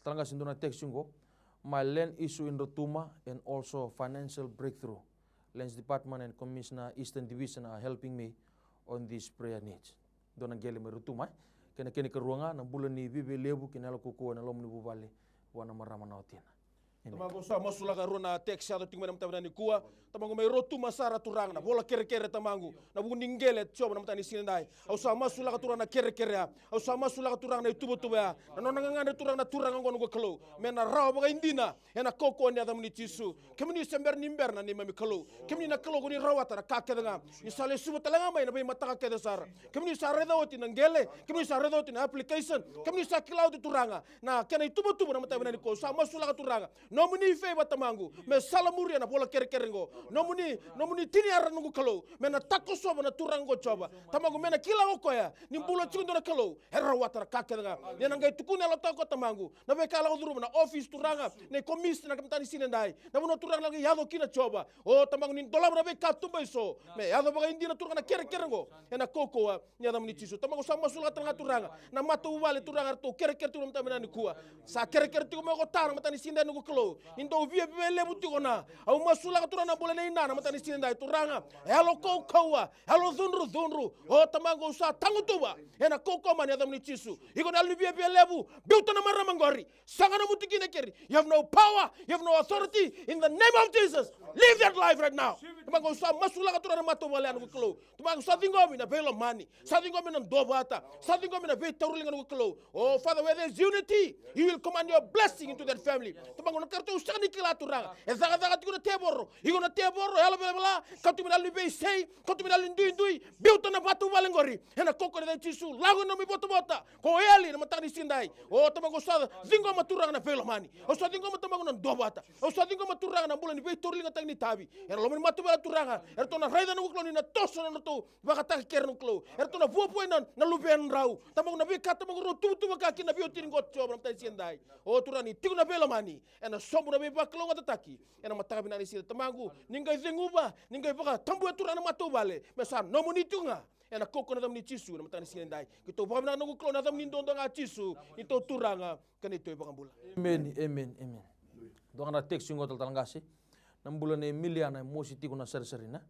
Talatala qase, dua na text qo. My land issue in Rotuma and also financial breakthrough. Lands Department and Commissioner Eastern Division are helping me on this prayer needs. Dua na qele mai Rotuma, e. Kei na kena ikarua ga na bula ni viavialevu kei na yalo kaukauwa ena loma ni vuvale vua na marama na watina. Amen. Tamaqu, au sa masulaka rua na text yaco tiko mai na mataka vinaka nikua. Tamaqu, mai Rotuma sara Turaga, na vola kerekere Tamaqu, na vuku ni qele Jiova na mataka ni siga edai. Au sa masulaka Turaga na kerekere ya. Au sa masulaka Turaga na ituvatuva ya. Na nona gagadre Turaga na turaga oqo noqu Kalou. Me na rawa vakaidina ena kaukauwa ni yacamuni Jisu. Kemuni se bera ni bera na neimami Kalou. Kemuni na Kalou ko ni rawata na ka kece ga. Ni sa lesuva tale ga mai na veimataka kece sara. Kemuni sa raica oti na qele. Kemuni sa raica oti na application. Kemuni sa kila oti Turaga na kena ituvatuva na mataka vinaka nikua. Au sa masulaka Turaga nomuni favour Tamaqu me salamuria na vola kerekere oqo. Nomuni, nomuni tiniara noqu Kalou me na takosova na turaga oqo Jiova. Tamaqu, me na kila o koya ni bula tiko e dua na Kalou e rawata na ka kece ga. Ni na qai tukuna e lotaka o koya Tamaqu na veika e lako curuma na office Turaga, na commission na mataka ni siga edai. Na vanua Turaga na qai yaco kina Jiova. O Tamaqu, ni dolava na veikatuba eso me yaco vakaidina Turaga na kerekere oqo ena kaukauwa ni yacamuni Jisu. Tamaqu, au sa masulaka tale ga Turaga na matavuvale Turaga eratou kerekere tiko na mataka vinaka nikua. Sa kerekere tiko mai o koya Tara na mataka ni siga edai noqu Kalou. Ni dau viavialevu tiko na. Au masulaka Turaga na bula nei Na na mataka ni siga edai Turaga. Yalo kaukauwa, yalo cudrucudru. O Tamaqu, au sa tagutuva ena kaukauwa mana ni yacamuni Jisu. Iko na yalo ni viavialevu. Biuta na marama qori. Saga nomu tikina keri. You have no power, you have no authority in the name of Jesus. Leave that life right now. Tamaqu, au sa masulaka Turaga na matavuvale ya noqu Kalou. Tamaqu, sa ciqomi na veilomani. Sa ciqomi na duavata. Sa ciqomi na veitauriliga noqu Kalou. Oh, Father, where there's unity, you will command your blessing into that family. Tamaqu, na ka ratou sega ni kila Turaga. E cakacaka tiko na tevoro. Iko na tevoro, yalo velavela. Ka tu mai na yalo ni veisei. Ka tu mai na yalo ni duidui. Biuta na matavuvale qori. Ena kaukauwa ni yaca i Jisu. Lako ena nomu ivotavota. Ko eli na mataka ni siga edai. O Tamaqu, au sa ciqoma Turaga na veilomani. Au sa ciqoma Tamaqu na duavata. Au sa ciqoma Turaga na bula ni veitauriligataki ni itavi. Ena loma ni matavuvale Turaga. Eratou na raica noqu Kalou ni na toso na nodratou vakataka kere noqu Kalou. Eratou na vuavuai na, na luvedrau. Tamaqu, na veika Tamaqu rau tuvatuva ka kina na veiwatini qo Jiova na mataka ni siga edai. O Turaga ni tiko na veilomani. Ena sobu na veivakalougatataki. Ena mataka vinaka ni siga Tamaqu. Ni qai ceguva. Ni qai vakatabuya Turaga na matavuvale. Me sa nomuni tiko ga. Ena kaukauwa ni yacamuni Jisu, na mataka ni siga edai. Keitou vakavinaka noqu Kalou na yacamuni duadua ga Jisu, neitou Turaga, ka neitou iVakabula. Amen, amen, amen. Dua ga na text qo, talatala qase. Na bula nei Miliana e mosi tiko na sarisarina.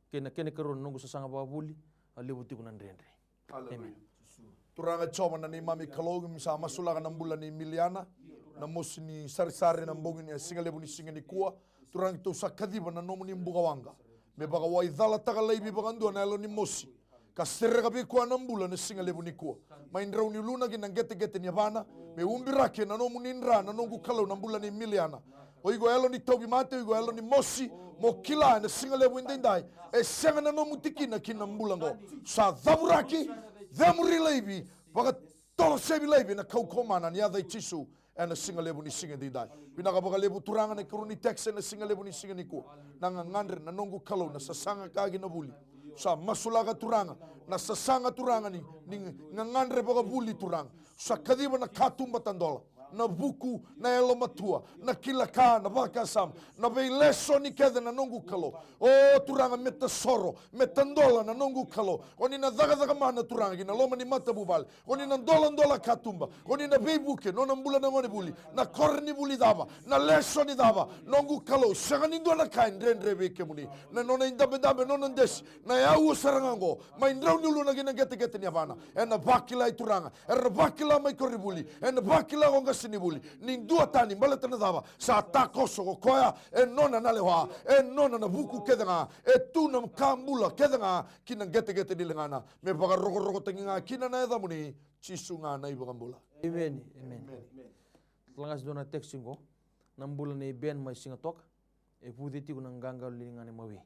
Kei na kena ikarua na noqu sasaga vakavuli, a levu tiko na dredre. Aleluya. Amen. Turaga Jiova na neimami Kalou, keimami sa masulaka na bula nei Miliana, na mosi ni sarisari na bogi ni, e, siga levu ni siga nikua. Turaga, keitou sa kaciva na nomuni bukawaqa me vakawaicalataka laivi vakadua na yalo ni mosi ka sereka vei koya na bula na siga levu nikua. Mai drau ni uluna ki na qeteqete ni yavana, me ubiraki ena nomuni dra na noqu Kalou na bula nei Miliana. O iko yalo ni tauvimate, o iko yalo ni mosi, mo kila ena siga levu edaidai e sega na nomu tikina ki na bula oqo. Sa cavuraki, cemuri laivi, vakatolosevi laivi ena kaukauwa mana ni yaca i Jisu ena siga levu ni siga edaidai. Vinaka vakalevu Turaga na ikarua ni text ena siga levu ni siga nikua. Na gagadre na noqu Kalou, na sasaga ka ki na vuli. Sa masulaka Turaga na sasaga Turaga ni, ni gagadre vakavuli Turaga. Sa kaciva na katuba tadola, na vuku, na yalomatua, na kila ka, na vakasama, na veilesoni kece na noqu Kalou. O Turaga, me tasoro, me tadola na noqu Kalou. Ko ni na cakacaka mana Turaga ki na loma ni matavuvale. Ko ni na doladola katuba. Ko ni na veivuke nona bula na gonevuli. Na koronivuli cava, na lesoni cava, noqu Kalou, sega ni dua na ka e dredre vei kemuni. Na nona idabedabe, nona desi, na yaua sara ga oqo, mai drau ni uluna ki na qeteqete ni yavana. Ena vakilai Turaga, era na vakila mai koronivuli, ena vakila o qasenivuli ni duatani, baleta na cava? Sa takoso ko koya, e nona na lewa, e nona na vuku kece ga, e tu na ka bula kece ga ki na qeteqete ni ligana, me vakarokorokotaki ga kina na yacamuni, Jisu ga na iVakabula. Emeni, emeni. Talatala qase, dua na text qo. Na bula nei Ben mai Sigatoka, e vuce tiko na qaqalo ni ligana imawi.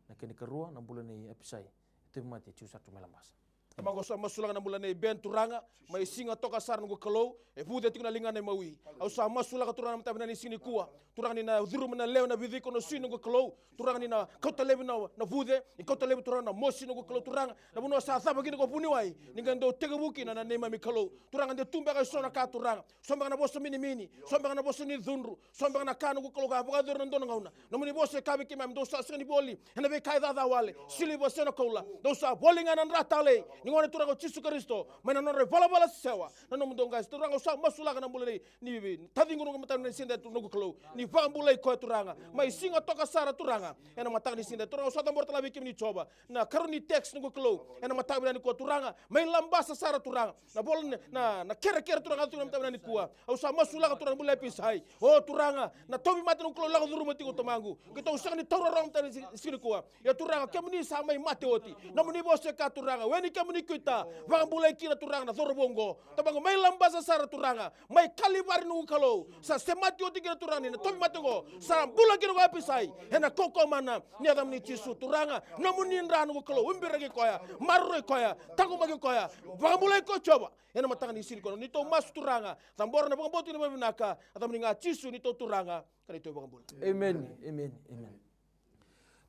Na kena ikarua na bula nei Apisai, e tauvimate, e tiko sara tu mai Labasa. Tamaqu, au sa masulaka na bula nei Ben Turaga, mai Sigatoka sara noqu Kalou, e vuce tiko na ligana imawi. Au sa masulaka Turaga na mataka vinaka ni siga nikua. Turaga, ni na curuma na lewe na viciko, na sui noqu Kalou. Turaga, ni na kauta laivi na, na vuce, ni kauta laivi Turaga na mosi noqu Kalou Turaga. Na vanua sa cava kina ko vuniwai, ni qai dau tekivu kina na neimami Kalou. Turaga, de tu beka eso na ka Turaga. So beka na vosa minimini, so beka na vosa ni cudru, so beka na ka noqu Kalou ka vakayacori ena dua na gauna. Nomuni vosa e kaya vei keimami dou sa sega ni voli ena veika e caca wale, siliva se na koula. Dou sa voli ga ena dra talei ni Gone Turaga o Jisu Karisito, mai na nodra ivalavala sewa na nomudou qase. Turaga, au sa masulaka na bula nei, ni taciqu noqu mataka ni siga edaidai Turaga noqu Kalou, ni vakabulai koya Turaga, mai Sigatoka sara Turaga. Ena mataka ni siga edaidai Turaga, au sa cabora tale vei kemuni Jiova na ikarua ni text noqu Kalou. Ena mataka vinaka nikua Turaga, mai Labasa sara Turaga. Na vola na, na, na kerekere Turaga tu na mataka vinaka nikua. Au sa masulaka Turaga na bula i Apisai. O Turaga, na tauvimate noqu Kalou lako curuma tiko Tamaqu. Keitou sega ni taura rawa na mataka ni si-, siga nikua. Ia Turaga, kemuni sa mai mate oti. Nomuni vosa e kaya Turaga, o yani kemuni keitou vakabulai kina Turaga na cauravou oqo. Tamaqu, mai Labasa sara Turaga, mai Kalivari noqu Kalou. Sa semati oti kina Turaga ni na tauvimate oqo sa bula kina ko Apisai. Ena kaukauwa mana ni yacamuni Jisu Turaga, nomuni dra noqu Kalou, ubiraki koya, maroroi koya, taqomaki koya, vakabulai koya Jiova. Ena mataka ni siga nikua, neitou masu Turaga, cabora na vakabauta kei na vakavinaka, yacamuni ga Jisu neitou Turaga ka neitou iVakabula. Emeni, emeni, emeni.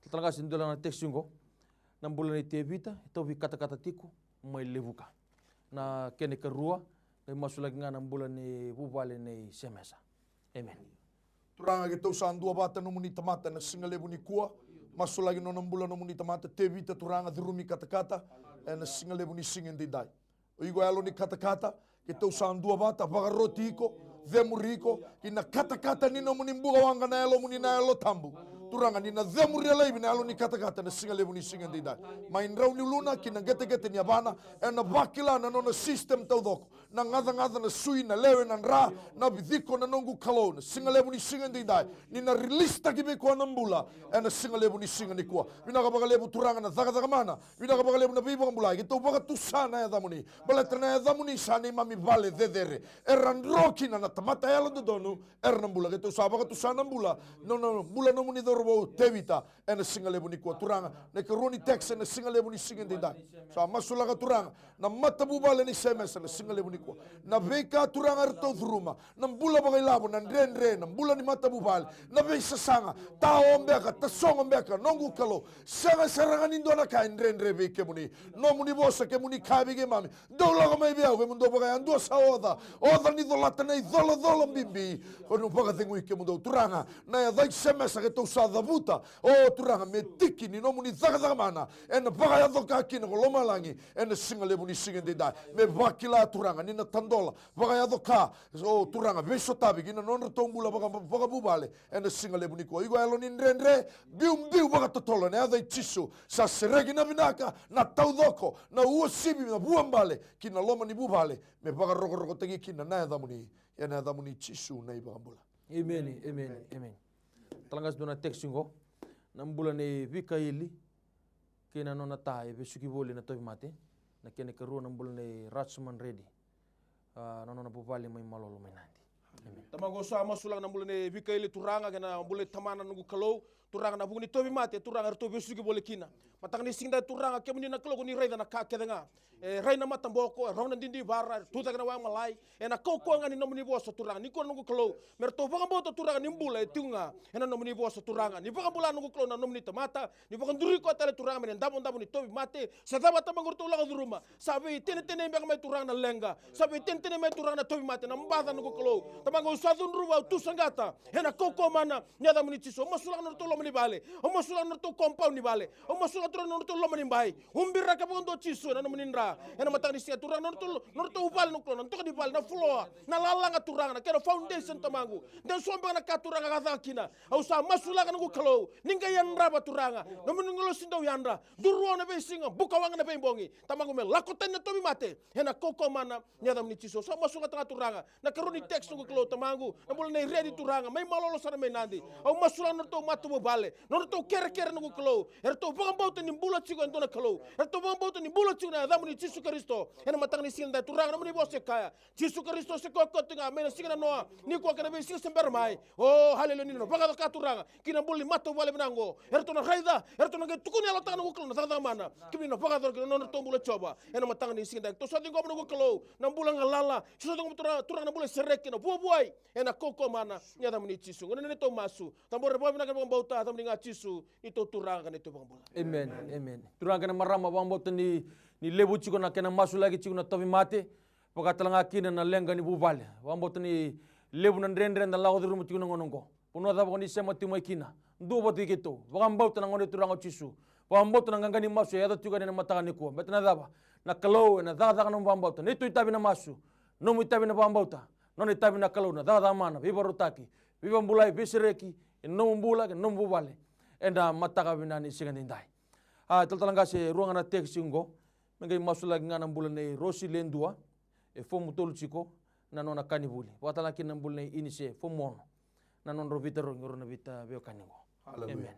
Talatala qase, dua na text qo. Na bula nei Tevita, e tauvi katakata tiko mai Levuka. Na kena ikarua, qai masulaki ga na bula ni vuvale nei Semesa. Emeni. Turaga, keitou sa duavata nomuni tamata ena siga levu nikua. Masulaki nona bula nomuni tamata Tevita Turaga, curumi katakata ena siga levu ni siga edaidai. O iko yalo ni katakata, keitou sa duavata, vakaroti iko, cemuri iko ki na katakata ni nomuni bukawaqa na Yalomuni na Yalo Tabu. Turaga, ni na cemuria laivi na yalo ni katakata na siga levu ni siga edaidai. Mai drau ni uluna ki na qeteqete ni yavana, ena vakila na nona system taucoko, na gacagaca, na sui, na lewe, na dra, na viciko na noqu Kalou, na siga levu ni siga edaidai. Ni na rilisitaki vei koya na bula ena siga levu ni siga nikua. Vinaka vakalevu Turaga na cakacaka mana. Vinaka vakalevu na veivakabulai. Keitou vakatusa na yacamuni. Baleta na yacamuni sa neimami vale cecere. Era dro kina na tamata yalododonu, era na bula. Keitou sa vakatusa na bula, na, na bula nomuni cauravou Tevita ena siga levu nikua Turaga. Na ikarua ni text ena siga levu ni siga edaidai. Sa masulaka Turaga na matavuvale ni Semesa na siga levu nikua. Na veika Turaga eratou curuma, na bula vakailavo, na dredre, na bula ni matavuvale, na veisasaga, tao beka, tasogo beka, noqu Kalou. Sega sara ga ni dua na ka e dredre vei kemuni. Nomuni vosa kemuni kaya vei keimami, dou lako mai vei au kemudou vakayadua sa oca, oca ni colata na icolacola bibi, au na vakacegui kemudou. Turaga, na yaca i Semesa keitou sa cavuta, o Turaga, me tiki ni nomuni cakacaka mana ena vakayaco ka kina ko lomalagi ena siga levu ni siga edaidai. Me vakila, Turaga, ni na tadola vakayaco ka, o Turaga, veisotavi ki na nodratou bula vaka, vakavuvale ena siga levu nikua. Iko yalo ni dredre, biubiu vakatotolo ena yaca i Jisu. Sa sereki na vinaka, na taucoko, na uasivi, na vuabale ki na loma ni vuvale, me vakarokorokotaki kina na yacamuni, ena yacamuni Jisu na iVakabula. Emeni, emeni, emeni. Tala ga se dua na text qo. Na bula nei Vikaili kei na nona ta e vesuki voli na tauvimate. Na kena ikarua na bula nei Ratchman Reddy, a, na nona vuvale mai Malolo mai Nadi. Emeni. Tamaqu, au sa masulaka na bula nei Vikaili, Turaga, kei na bula nei tamana, noqu Kalou. Turaga, na vuku ni tauvimate, Turaga, eratou vesuki voli kina. Mataka ni siga edai, Turaga, kemuni na Kalou, ko ni raica na ka kece ga. E rai na mataboko, e rawa na didivara, e tucake na wai malai. Ena kaukauwa ga ni nomuni vosa, Turaga. Nikua, noqu Kalou, me ratou vakabauta, Turaga, ni bula e tiko ga ena nomuni vosa, Turaga. Ni vakabula, noqu Kalou, na nomuni tamata. Ni vakaduri koya tale, Turaga, mai na idavodavo ni tauvimate. Se cava, Tamaqu, ratou lako curuma. Sa veiteniteni beka mai, Turaga, na leqa. Sa veiteniteni mai, Turaga, na tauvimate, na baca, noqu Kalou. Tamaqu, au sa cudruva, au tusaqata ena kaukauwa mana ni yacamuni Jisu. Au masulaka na nodratou loma ni vale. Au masulaka na nodratou compound ni vale. Au masulaka, Turaga, na nodratou loma ni bai. Ubiraka vakadua, Jisu, ena nomuni dra. Ena mataka ni siga, Turaga, na nodratou, na nodratou vale, noqu Kalou, na toka ni vale, na floor, na lalaga, Turaga, na kena foundation, Tamaqu. De so beka na ka, Turaga, ka caka kina. Au sa masulaka, noqu Kalou, ni qai yadrava, Turaga. Nomuni agilosi dau yadra. Durua na veisiga, bukawaqa na veibogi. Tamaqu, me lako tani na tauvimate ena kaukauwa mana ni yacamuni Jisu. Au sa masulaka, Turaga, na ikarua ni text, noqu Kalou, Tamaqu, na bula nei Redi, Turaga, mai Malolo sara, mai Nadi. Au masulaka na nodratou matavuvale, na nodratou kerekere, noqu Kalou. Eratou vakabauta ni bula tiko e dua na Kalou. Eratou vakabauta ni bula tiko na yacamuni Jisu Karisito. Ena mataka ni siga edai, Turaga, nomuni vosa e kaya, Jisu Karisito se koya koto ga mai na siga nanoa, nikua kei na veisiga se bera mai. O, haleluya, ni na vakacoka, Turaga, ki na bula ni matavuvale vinaka oqo. Eratou na raica, eratou na qai tukuna yalotaka, noqu Kalou, na cakacaka mana kemuni na vakayacora ki na nodratou bula, Jiova. Ena mataka ni siga edai, ratou sa ciqoma, noqu Kalou, na bula galala. Sa ciqoma, Turaga, Turaga, na bula sereki, na vuavuai. Ena kaukauwa mana ni yacamuni Jisu. Gona neitou masu. Tabora vakavinaka na vakabauta, yacamuni ga Jisu, neitou Turaga ka neitou Vakabula. Emeni, emeni. Turaga kei na marama, vakabauta ni, ni levu tiko na kena masulaki tiko na tauvimate. Vakatale ga kina na leqa ni vuvale. Vakabauta ni levu na dredre eda lako curuma tiko na gauna oqo. Vanua cava ko ni sema tiko mai kina, dua vata kei keitou. Vakabauta na Gone Turaga o Jisu. Vakabauta na qaqa ni masu e yaco tiko yani ena mataka nikua. Baleta na cava? Na Kalou ena cakacaka nomu vakabauta. Neitou itavi na masu, nomu itavi na vakabauta, nona itavi na Kalou na cakacaka mana, veivakarautaki, veivakabulai, veisereki ena nomu bula kei na nomu vuvale ena mataka vinaka ni siga edaidai. A, talatala qase, rua ga na text oqo. Me qai masulaki ga na bula nei Rosi Ledua, e fomu tolu tiko na nona ka ni vuli. Vakatale ga kina na bula nei Inise, fomu ono, na nodrau veitarogi o rau na veita veiwekani oqo. Haleluya. Emeni.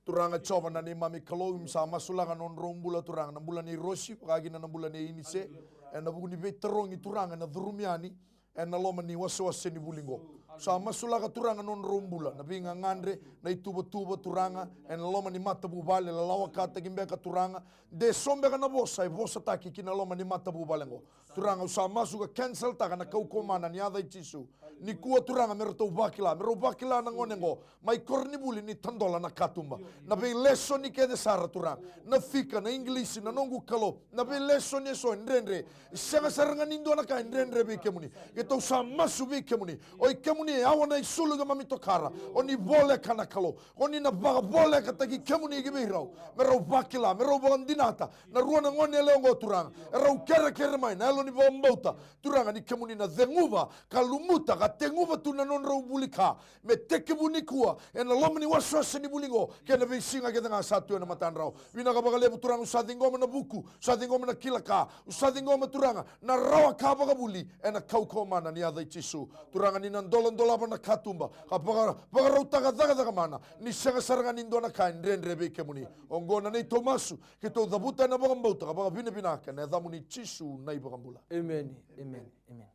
Turaga Jiova na neimami Kalou, keimami sa masulaka na nodrau bula, Turaga, na bula nei Rosi, vaka kina na bula nei Inise, ena vuku ni veitarogi, Turaga, ena curumi yani ena loma ni wasewase ni vuli oqo. Sa masulaka, Turaga, na nodrau bula, na veigagadre, na ituvatuva, Turaga, ena loma ni matavuvale, lawakataki beka, Turaga, de so beka na vosa e vosataki ki na loma ni matavuvale oqo. Turaga, au sa masu ka cancel-taka na kaukauwa mana ni yaca i Jisu. Nikua, Turaga, me ratou vakila, me rau vakila na gone oqo mai koronivuli ni tadola na katuba. Na veilesoni kece sara, Turaga, na fika, na Igilisi, na noqu Kalou, na veilesoni eso e dredre. Sega sara ga ni dua na ka e dredre vei kemuni. Keitou sa masu vei kemuni. O i kemuni e awa na isulu keimami tokara. O ni voleka na Kalou. Ko ni na vakavolekataki kemuni ki vei rau, me rau vakila, me rau vakadinata na rua na gone yalewa oqo, Turaga. E rau kerekere mai na yalo ni vakabauta, Turaga, ni kemuni na ceguva ka lumuta ka teguva tu na nodrau vuli ka me tekivu nikua ena loma ni wasewase ni vuli oqo kei na veisiga kece ga sa tu ena matadrau. Vinaka vakalevu, Turaga, au sa ciqoma na vuku, au sa ciqoma na kila ka, au sa ciqoma, Turaga, na rawa ka vakavuli ena kaukauwa mana ni yaca i Jisu. Turaga, ni na doladolava na katuba ka vaka, vakarautaka cakacaka mana, ni sega sara ga ni dua na ka e dredre vei kemuni. Oqo na neitou masu, keitou cavuta ena vakabauta ka vakavinavinaka ena yacamuni Jisu na iVakabula. Emeni, emeni, emeni.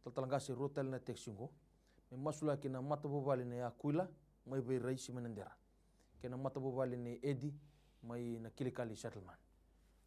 Talatala qase, rua tale na text oqo. Me masulaki na matavuvale nei Akuila mai Vairaisi mai Nadera, kei na matavuvale nei Edi mai Nakilikali Settlement.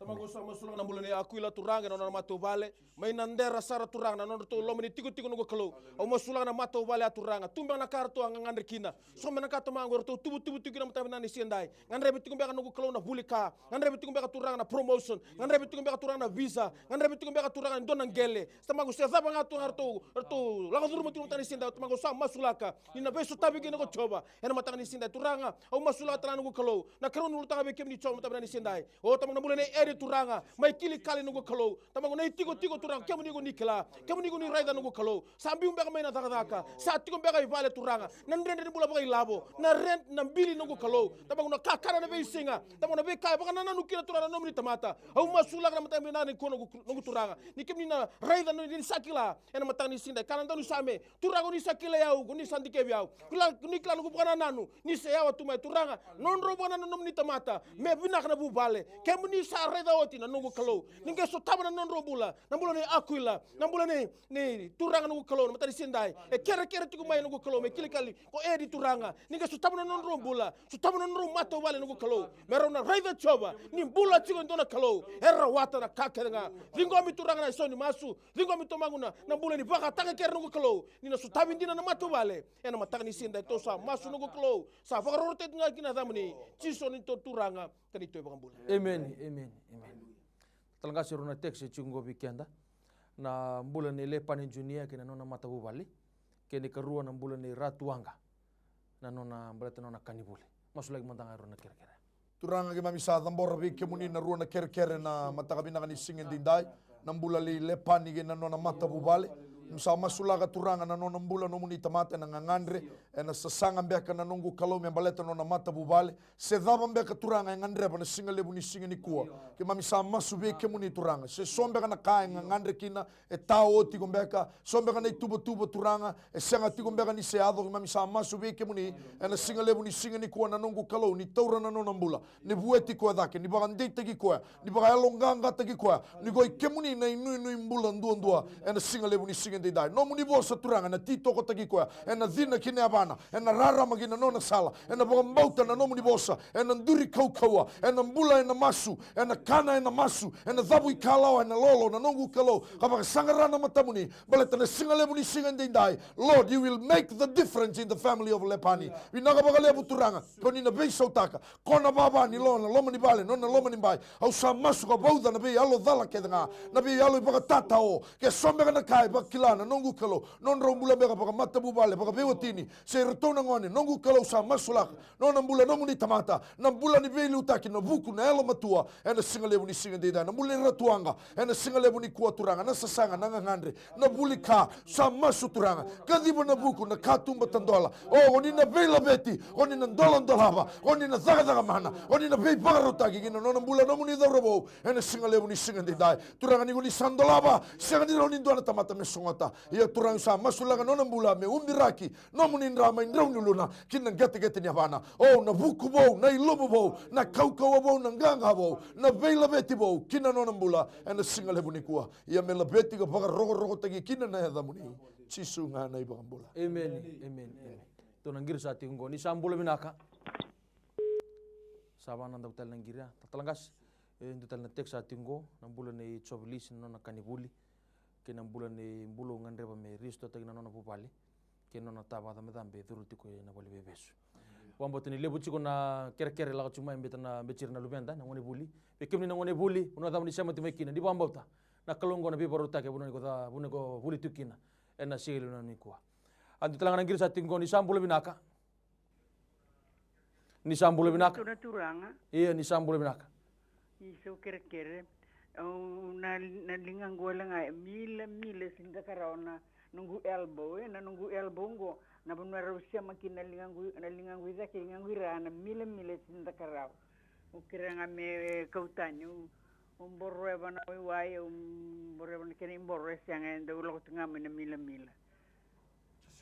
Tamaqu, au sa masulaka na bula nei Akuila, Turaga, na nona matavuvale mai Nadera sara, Turaga, na nodratou loma ni tikotiko, noqu Kalou. Au masulaka na matavuvale ya, Turaga, tu beka na ka ratou a gagadre kina. So beka na ka, Tamaqu, eratou tuvatuva tiko kina na mataka vinaka ni siga edai. Gadrevi tiko beka, noqu Kalou, na vuli ka. Gadrevi tiko beka, Turaga, na promotion. Gadrevi tiko beka, Turaga, na visa. Gadrevi tiko beka, Turaga, e dua na qele. Tamaqu, se cava ga, Turaga, eratou, eratou lako curuma tiko na mataka ni siga edai, Tamaqu, au sa masulaka ni na veisotavi kina ko Jiova ena mataka ni siga edai, Turaga. Au masulaka tale ga, noqu Kalou, na karua ni ulutaga vei kemuni, Jiova, mataka vinaka ni siga edai. O Tamaqu, na bula nei Edi, Turaga, mai Kilikali, noqu Kalou. Tamaqu, na itikotiko, Turaga, kemuni ko ni kila, kemuni ko ni raica, noqu Kalou. Sa biu beka mai na cakacaka, sa tiko beka i vale, Turaga, na dredre ni bula vakailavo, na rent, na bili, noqu Kalou. Tamaqu, na kakana na veisiga, Tamaqu, na veika e vakanananu kina, Turaga, na nomuni tamata. Au masulaka na mataka vinaka nikua, noqu, noqu Turaga, ni kemuni na raica, ni sa kila ena mataka ni siga edai. Kaya na daunisame, Turaga, o ni sa kilai au, o ni sa dikevi au. Kila, ni kila noqu vakanananu, ni se yawa tu mai, Turaga. Nodrau vakanananu na nomuni tamata, me vinaka na vuvale. Kemuni sa raica oti, na noqu Kalou, ni qai sotava na nodrau bula, na bula nei Akuila, na bula nei, nei Turaga, noqu Kalou, na mataka ni siga edai. E kerekere tiko mai, noqu Kalou, mai Kilikali ko Edi, Turaga, ni qai sotava na nodrau bula, sotava na nodrau matavuvale, noqu Kalou, me rau na raica, Jiova, ni bula tiko e dua na Kalou e rawata na ka kece ga. Ciqomi, Turaga, na isau ni masu. Ciqomi, Tamaqu, na, na bula ni vakataka kere, noqu Kalou, ni na sotavi dina na matavuvale ena mataka ni siga edai. Tou sa masu, noqu Kalou, sa vakarorotaki ga ki na yacamuni, Jisu, na neitou Turaga ka neitou iVakabula. Emeni, emeni, emeni. Talatala qase, rua na text e tiko qo vei keda. Na bula nei Lepani Junior kei na nona matavuvale, kei na ikarua na bula nei Ratuaqa, na nona, baleta na nona ka ni vuli. Masulaki mada ga e rua na kerekere. Turaga, keimami sa cabora vei kemuni na rua na kerekere na mataka vinaka ni siga edaidai. Na bula nei Lepani kei na nona matavuvale. Keimami sa masulaka, Turaga, na nona bula, nomuni tamata, ena gagadre, ena sasaga beka, na noqu Kalou, me baleta na nona matavuvale. Se cava beka, Turaga, e gadreva na siga levu ni siga nikua, keimami sa masu vei kemuni, Turaga. Se so beka na ka e gagadre kina, e tao tiko beka, so beka na ituvatuva, Turaga, e sega tiko beka ni se yaco, keimami sa masu vei kemuni ena siga levu ni siga nikua, na noqu Kalou, ni taura na nona bula, ni vueti koya cake, ni vakadeitaki koya, ni vakayaloqaqataki koya, ni ko i kemuni na inuinui bula duadua ena siga levu ni siga edaidai. Nomuni vosa, Turaga, ena titokotaki koya, ena cina ki na yavana, ena rarama ki na nona sala, ena vakabauta na nomuni vosa, ena duri kaukauwa, ena bula ena masu, ena kana ena masu, ena cavu ikalawa ena lolo, na noqu Kalou, ka vakasaqara na matamuni, baleta na siga levu ni siga edaidai. Lord, you will make the difference in the family of Lepani. Vinaka vakalevu, Turaga, ko ni na veisautaka ko na vava ni lo, na loma ni vale, nona loma ni bai. Au sa masu ka vauca na veiyalo cala kece ga, na veiyalo ivakatatao. Ke so beka na ka e vakila, na noqu Kalou, nodrau bula beka vakamatavuvale, vakaveiwatini, se iratou na gone, noqu Kalou, sa masulaka nona bula, nomuni tamata, na bula ni veiliutaki, na vuku, na yalomatua, ena siga levu ni siga edaidai. Na bula ni Ratuaqa ena siga levu nikua, Turaga, na sasaga, na gagadre, na vuli ka, sa masu, Turaga, kaciva na vuku, na katuba tadola. O, ko ni na veilaveti, ko ni na doladolava, ko ni na cakacaka mana, ko ni na veivakarautaki ki na nona bula, nomuni cauravou, ena siga levu ni siga edaidai. Turaga, ni ko ni sa dolava, sega ni rawa ni dua na tamata me sogota. Ia, Turaga, sa masulaka nona bula me ubiraki nomuni dra mai drau ni uluna ki na qeteqete ni yavana. O, na vuku vou, na ilumu vou, na kaukauwa vou, na qaqa vou, na veilaveti vou ki na nona bula ena siga levu nikua. Ia me laveti ka vakarokorokotaki kina na yacamuni. Jisu ga na iVakabula. Emeni, emeni, emeni. Tou na qiri sa tiko qo. Ni sa bula vinaka. Sa va na dau tale na qiri, a? Talatala qase, e dua tale na text sa tiko qo, na bula nei Jovelisi, na nona ka ni vuli, kei na bula nei Bulou, gadreva me restore-taki na nona vuvale kei na nona tavacabacaba e curu tiko ena valeniveivesu. Vakabauta ni levu tiko na kerekere lako tiko mai, beta na, beti ira na luveda, na gonevuli. Vei kemuni na gonevuli, vanua cava ni sema tiko mai kina, ni vakabauta na Kalou oqo na veivakarautaki, e vanua ni ko ca, vanua ni ko vuli tiko kina ena siga levu nikua. A dua tale ga na qiri sa tiko qo. Ni sa bula vinaka. Ni sa bula vinaka. Tuna Turaga. Ia, ni sa bula vinaka. Ni sa kerekere. Au na, na ligaqu wale ga e milamila e sega ni caka rawa na noqu elbow, e, na noqu elbow qo. Na vanua rau sema kina na ligaqu, na ligaqu i cake, ligaqu i ra, na milamila e sega ni caka rawa. Au kerea ga me kau tani, au, au boroya vua na waiwai, au boroya vua na kena iboro, e sega, e dau lako tu ga mai na milamila.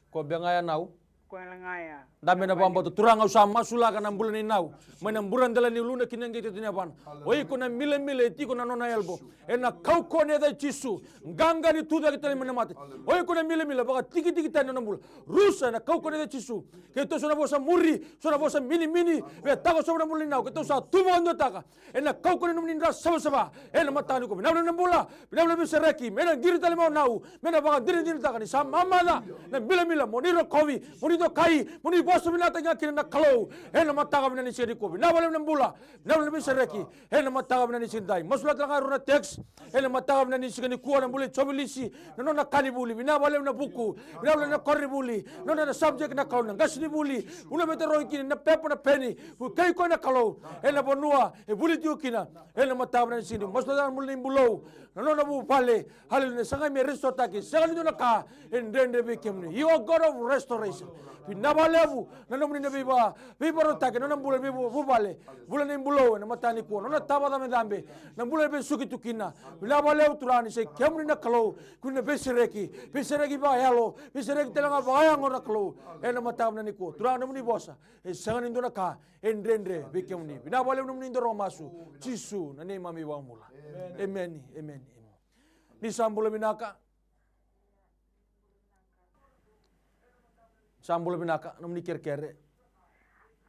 Ko beka ga ya nau? Koya ga ya. Dabe na vakabauta. Turaga, au sa masulaka na bula nei Nau mai na buradela ni uluna ki na qito ni yavana. O iko na milamila e tiko na nona elbow. Ena kaukauwa ni yaca i Jisu, qaqa ni tucake tale mai na mate. O iko na milamila, vakatikitiki tani na nona bula. Rusa ena kaukauwa ni yaca i Jisu. Keitou sa na vosa muri, sa na vosa minimini, via takosova na bula nei Nau. Keitou sa tu vakaduataka ena kaukauwa ni nomuni dra savasava ena mataka nikua. Vinaka vakalevu na bula, vinaka vakalevu na veisereki. Me na qiri tale mai o Nau, me na vakadinadinataka ni sa mamaca na milamila. Mo ni rokovi, mo ni dokai, mo ni vosa vinaka tale ga kina na Kalou ena mataka vinaka ni siga nikua. Vinaka vakalevu na bula, vinaka vakalevu na veisereki ena mataka vinaka ni siga nidai. Masulaka tale ga e rua na text ena mataka vinaka ni siga nikua, na bula i Jovilisi, na nona ka ni vuli. Vinaka vakalevu na vuku, vinaka vakalevu na koronivuli, na nona na subject na Kalou, na qasenivuli, vuna me tarogi kina na pepa, na peni. Vukei koya na Kalou ena vanua e vuli tiko kina ena mataka vinaka ni siga nikua. Masulaka tale ga na bula nei Bulou, na nona vuvale. Hallelujah. Sa qai me restore-taki, sega ni dua na ka e dredre vei kemuni. You are God of restoration. Vinaka vakalevu na nomuni na veiva, veivarautaki na nona bula, veivuvale. Bula nei Bulou ena mataka nikua, na nona tavacavacava, na bula e vesuki tu kina. Vinaka vakalevu Turaga ni sa i kemuni na Kalou, kemuni na veisereki, veisereki vakayalo, veisereki tale ga vakayago na Kalou ena mataka vinaka nikua. Turaga, nomuni vosa, e sega ni dua na ka e dredre vei kemuni. Vinaka vakalevu nomuni dau rogo masu, Jisu na neimami iVakabula. Emeni, emeni, emeni. Ni sa bula vinaka. Sa bula vinaka, nomuni kerekere.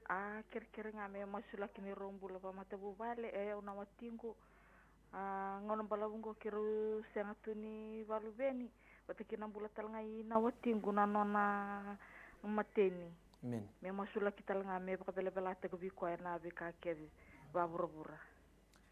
A, kerekere ga me masulaki ni rau bula vakamatavuvale, e, au na watiqu. A, gauna balavu qo keirau sega tu ni valuveni, vata kei na bula tale ga i na watiqu na nona mateni. Amen. Me masulaki tale ga me vakavelavelataki vei koya na veika kece vakavuravura.